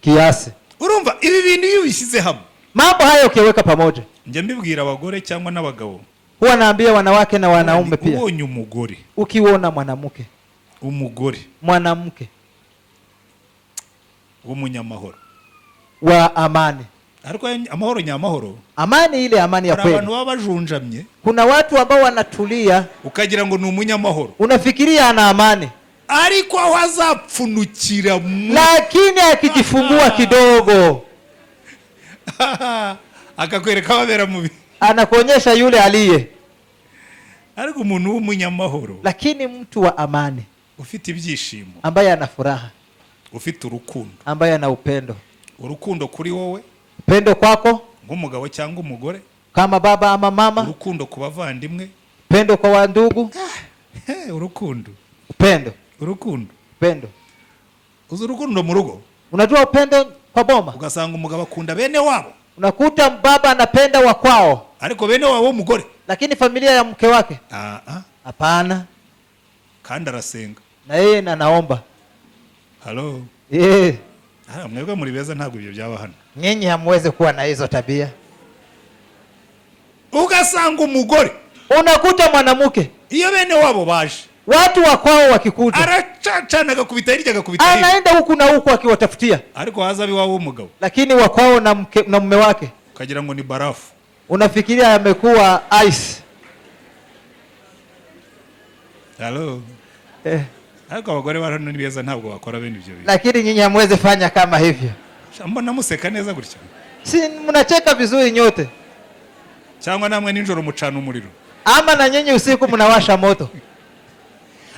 Kiasi. Urumva ibi bintu iyo ubishyize hamwe. Mambo hayo ukiweka pamoja. Njya mbibwira abagore cyangwa n'abagabo. Huwa naambia wanawake na wanaume pia. Ubonye umugore. Ukiona mwanamke. Umugore. Mwanamke. W'umunyamahoro. Wa amani. Ariko amahoro nyamahoro. Amani ile amani ya Hari kweli. abantu baba bajunjamye. Kuna watu ambao wanatulia. Ukagira ngo ni umunyamahoro. Unafikiria ana amani. Ariko aho azapfunukira mu. Lakini akijifungua kidogo. Akakwereka ababera mubi. Anakuonyesha yule aliye. Ariko umuntu w'umunyamahoro. Lakini mtu wa amani. Ufite ibyishimo. Ambaye ana furaha. Ufite urukundo. Ambaye ana upendo. Urukundo kuri wowe. Upendo kwako. Nk'umugabo cyangwa umugore. Kama baba ama mama. Urukundo ku bavandimwe. Upendo kwa wandugu. Urukundo. Upendo. Urukundo. Upendo. Uzi urukundo mu rugo? Unajua upendo kwa boma? Ugasanga umugabo akunda bene wabo. Unakuta baba anapenda wa kwao. Ariko bene wabo w'umugore. Lakini familia ya mke wake? Hapana. Kandi arasenga. Na yeye anaomba. Hello. Mwebwe muri beza ntabwo ibyo byaba hano. Nyinyi hamwezi kuwa na hizo tabia. Ugasanga umugore. Unakuta mwanamke. Iyo bene wabo baje. Watu wa kwao wakikuja. Aracacana agakubita hirya agakubita hirya. Anaenda huku na huku akiwatafutia. Ariko haza abi wabo w'umugabo. Lakini wa kwao na mke, na mume wake. Ukagira ngo ni barafu. Unafikiria amekuwa ice. Hello. Ariko abagore ba hano ni beza ntabwo bakora bene ibyo bintu. Lakini nyinyi hamwezi fanya kama hivyo. Mbona museka neza gutya? Si mnacheka vizuri nyote. Cyangwa namwe nijoro mucana umuriro. Ama na nyinyi usiku mnawasha moto.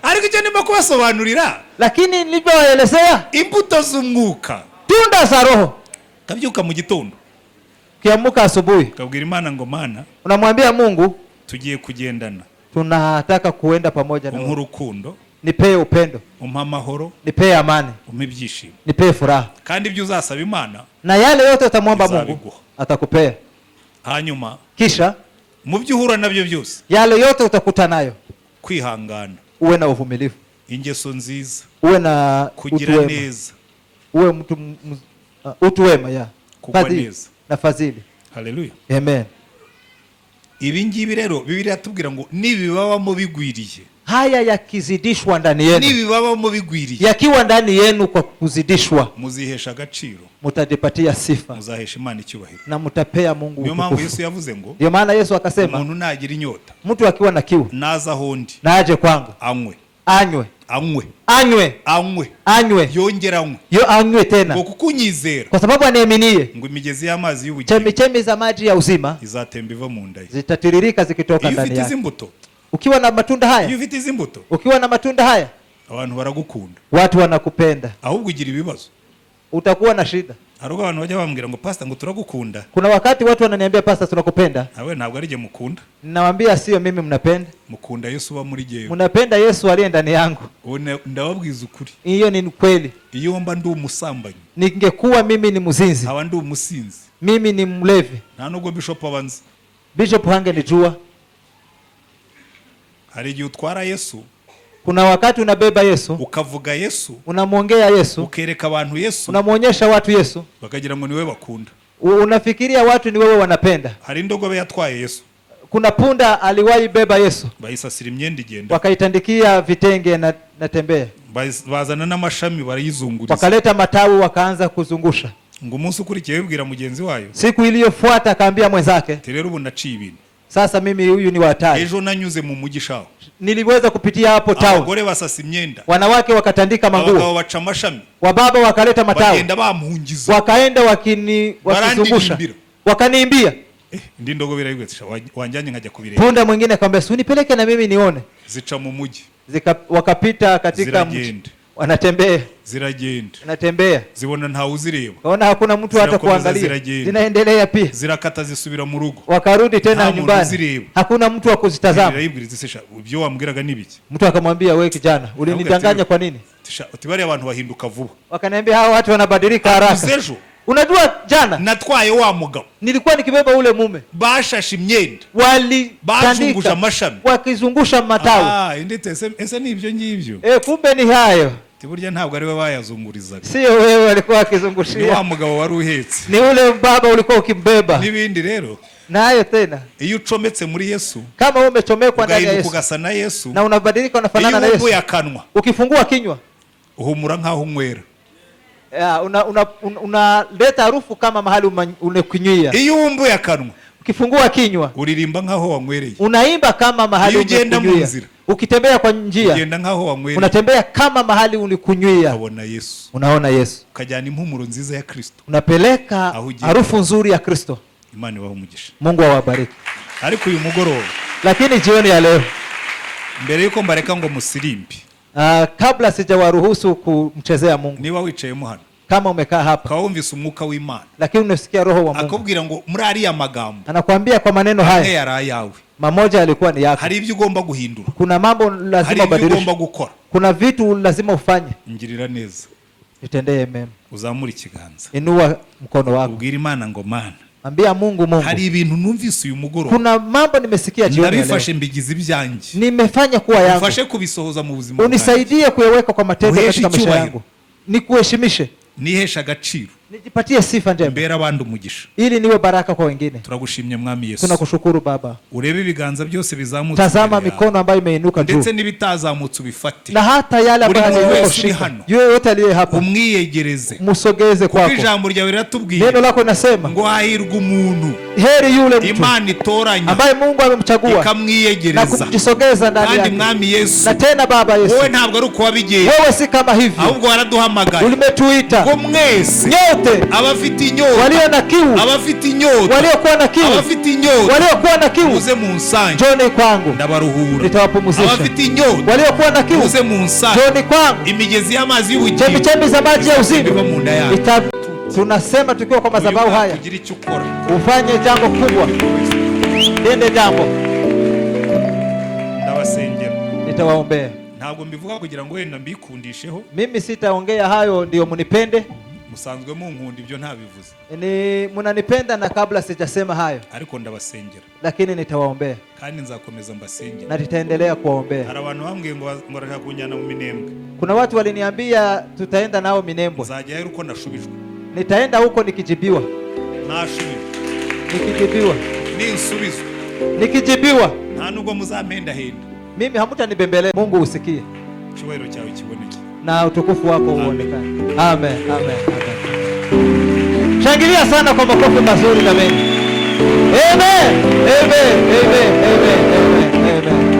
Ariko icyo ndimo kubasobanurira. Lakini nilivyoelezea imbuto z'umwuka. Tunda za Roho. Kabyuka mu gitondo. Ukiamka asubuhi. Ukabwira Imana ngo Mana, unamwambia Mungu, tugiye kugendana. Tunataka kuenda pamoja na Umpe wewe. urukundo. Nipe upendo. Umpe amahoro. Nipe amani. Umpe ibyishimo. Nipe furaha. Kandi ibyo uzasaba Imana, na yale yote utamwomba Mungu, izabiguha. atakupea. Hanyuma, kisha mu byo uhura nabyo byose, yale yote utakuta nayo, kwihangana, uwe na uvumilivu, ingeso nziza, uwe na kugira utu wema, neza, uwe mtu utu wema, ya kugwa fadhili neza. na fadhili. Haleluya. Amen. Ibi ngibi rero Bibiliya iratubwira ngo nibibabamo bigwiriye, Haya yakizidishwa ndani yenu, Nibibabamo bigwiriye, yakiwa ndani yenu kwa kuzidishwa, muzihesha agaciro, mutajipatia sifa muzahesha Imana icyubahiro. Na mutapea Mungu Niyo mpamvu utukufu. Yesu yavuze ngo Ndio maana Yesu akasema, umuntu nagira inyota, mtu akiwa na kiu, naza aho ndi, na aje kwangu, anywe, anywe, anywe, anywe, anywe, anywe, yongere anywe, yo anywe tena, ngo kuko unyizera, kwa sababu aniaminie, ngo imigezi y'amazi y'ubugingo chemichemi za maji ya uzima izatemba iva mu nda ye. zitatiririka zikitoka Iyo ndani ufite izi yake. mbuto, Ukiwa na matunda iyo haya, ufite izi mbuto, ukiwa na matunda haya, abantu baragukunda. Watu wanakupenda. Ahubwo ugira ibibazo. Utakuwa na shida. Hari ubwo abantu bajya bambwira ngo pastor, ngo turagukunda. Kuna wakati watu wananiambia, "Pastor, tunakupenda." Nawe ntabwo ari jye mukunda. Nawaambia sio mimi mnapenda. Mukunda Yesu uba muri jyewe. Mnapenda Yesu aliye ndani yangu. Ubu ndababwiza ukuri, Hiyo ni kweli. iyo mba ndi umusambanyi, Ningekuwa mimi ni mzinzi, nkaba ndi umusinzi, mimi ni mlevi, nta nubwo bishop aba anzi. Bishop hangenijua. Hari igihe utwara Yesu, Kuna wakati unabeba Yesu, ukavuga Yesu, unamwongea Yesu, ukereka abantu Yesu, unamwonyesha watu Yesu, bakagira ngo niwe bakunda. Unafikiria watu ni wewe wanapenda. Hari indogobe yatwaye Yesu, Kuna punda aliwahi beba Yesu, bayisasira imyenda igenda, wakaitandikia vitenge na natembea, bazana n'amashami barayizunguriza. Wakaleta matawi wakaanza kuzungusha. Ngo umunsi ukurikiye wibwira mugenzi wayo, Siku iliyofuata akaambia mwenzake, ati rero ubu naciye ibintu. "Sasa mimi huyu ni watari." Ejo nanyuze mu mujyi shaho, Niliweza kupitia hapo town, abagore basasa imyenda, wanawake wakatandika abagabo manguo, baca amashami, wababa wakaleta matawi, bagenda bampungiza, wakaenda wakizungusha, Barandirimbira. wakaniimbia. Eh, indi ndogobe irayibwira iti, "Sha, wanjyanye nkajya kubireba." Punda mwingine akamwambia, "Si unipeleke na mimi nione." Zica mu mujyi. Wakapita katika mji, Ziragenda. Wanatembea, Ziragenda, wanatembea, zibona ntawe uzireba, kaona hakuna mtu hata Zirakomeza, kuangalia, ziragenda. zinaendelea pia, zirakata zisubira mu rugo. Wakarudi tena Nta muntu nyumbani, uzireba. Hakuna mtu wa kuzitazama. Irayibwira iti, "Sha, ibyo wambwiraga ni ibiki?" Mtu akamwambia, "We kijana, ulinidanganya kwa nini?" Ati, "Sha, uti bariya abantu bahinduka vuba." Wakaniambia hawa watu wanabadilika haraka. Uzi ejo Unajua jana natwaye wa mugabo, nilikuwa nikibeba ule mume, bashashe imyenda, bazunguje walitandika amashami. Wakizungusha matawi. Ah, indi iti, ese ni ibyo ngibyo? E, kumbe ni hayo. Ati burya ntabwo ari we bayazungurizaga, Sio wewe walikuwa ni wakizungushia, wa mugabo wari uhetse. Ni ule baba ulikuwa ukimbeba. N'ibindi rero, Nayo tena, iyo ucometse muri Yesu, kama wewe umechomekwa ndani ya ugahinduka Yesu ugasa na Yesu, na unabadilika unafanana iyo na Yesu, wumbuye akanwa, ukifungua kinywa, uhumura nk'aho unywera. Ya, unaleta harufu kama mahali umekunywia. Iyo wumbuye akanwa, Ukifungua kinywa, uririmba nk'aho wanywereye. Unaimba kama mahali Iyo ugenda mu umekunywia. nzira, Ukitembea kwa njia, ugenda nk'aho wanywereye. Unatembea kama mahali ulikunywia. Ukabona Yesu, Unaona Yesu, ukajyana impumuro nziza ya Kristo unapeleka aho ugiye. Harufu nzuri ya Kristo. Imana ibahe umugisha. Mungu awabariki. Ariko uyu mugoroba, Lakini jioni ya leo, mbere yuko mbareka ngo musirimbe, kabla sijawaruhusu kumchezea Mungu, niba wicayemo hano, kama umekaa hapa, ukaba wumvise umwuka w'Imana lakini unasikia roho wa Mungu akubwira ngo muri ariya magambo anakuambia kwa maneno amwe haya, yari ayawe, mamoja yalikuwa ni yako, hari ibyo ugomba guhindura, kuna mambo hari lazima ibyo ubadilishe, ugomba gukora, kuna vitu lazima ufanye, ngirira neza, nitendee mema. Uzamure ikiganza, Inua mkono wako, ubwire Imana ngo Mana, ambia Mungu, Mungu, hari ibintu numvise uyu mugoroba, kuna mambo nimesikia jioni ya leo, ndabifashe mbigize ibyanjye, nimefanya kuwa yangu, umfashe kubisohoza mu buzima bwanjye, unisaidie kuyaweka kwa matendo Uheshe katika maisha icyubahiro. yangu, nikuheshimishe, niheshe agaciro, nijipatie sifa njema, mbere abandi umugisha. Ili niwe baraka kwa wengine. Turagushimye mwami Yesu. Tunakushukuru Baba. Urebe ibiganza byose bizamutse Tazama imbere yawe, mikono ambayo imeinuka juu, ndetse n'ibitazamutse ubifate, na hata yale Buri ambayo muntu hayajainuka wese uri ushika. hano, Yoyote aliye hapa, umwiyegereze, msogeze kuko kwako. ijambo ryawe riratubwiye Neno lako linasema, ngo hahirwa umuntu heri yule mtu Imana itoranya, ambaye Mungu amemchagua na ikamwiyegereza. kumjisogeza ndani Kandi yake. mwami Yesu, Na tena Baba Yesu, wowe ntabwo ari uko wabigenza, wewe si kama hivyo, ahubwo waraduhamagaye ulimetuita ngo mwese nyote abafite inyota, walio na kiu, abafite inyota, waliokuwa na kiu, abafite inyota, waliokuwa na kiu, muze munsange, njoni kwangu, ndabaruhura. Nitawapumzisha. Abafite inyota, Waliokuwa na kiu, muze munsange, njoni kwangu, imigezi y'amazi y'ubugingo chemichemi za maji ya uzima biva mu nda yanyu. Tunasema tukiwa kwa madhabahu Uyu mwaka haya, ugire icyo ukora. Ufanye jambo kubwa, tende jambo. Ndabasengera. Nitawaombea. Ntabwo mbivuga kugira ngo wenda mbikundisheho. Mimi sitaongea hayo ndio munipende. Musanzwe munkunda ibyo ntabivuze. Ni munanipenda na kabla sijasema hayo, Ariko ndabasengera, lakini nitawaombea kandi nzakomeza mbasengera. Na nitaendelea kuwaombea. Hari abantu bambwiye ngo ngo barashaka kunjyana mu Minembwe. Kuna watu waliniambia tutaenda nao Minembwe. Nzajyayo uko nashubijwe. Nitaenda huko nikijibiwa. Nashubijwe. Nikijibiwa. Ninsubizwa, Nikijibiwa. Nta nubwo muzampendahenda. Mimi hamutanibembelea. Mungu usikie Icyubahiro cyawe kiboneke. Na utukufu wako uonekane. Amen, amen, amen. Shangilia sana kwa makofi mazuri na mengi. Amen, amen, amen, amen, amen, amen.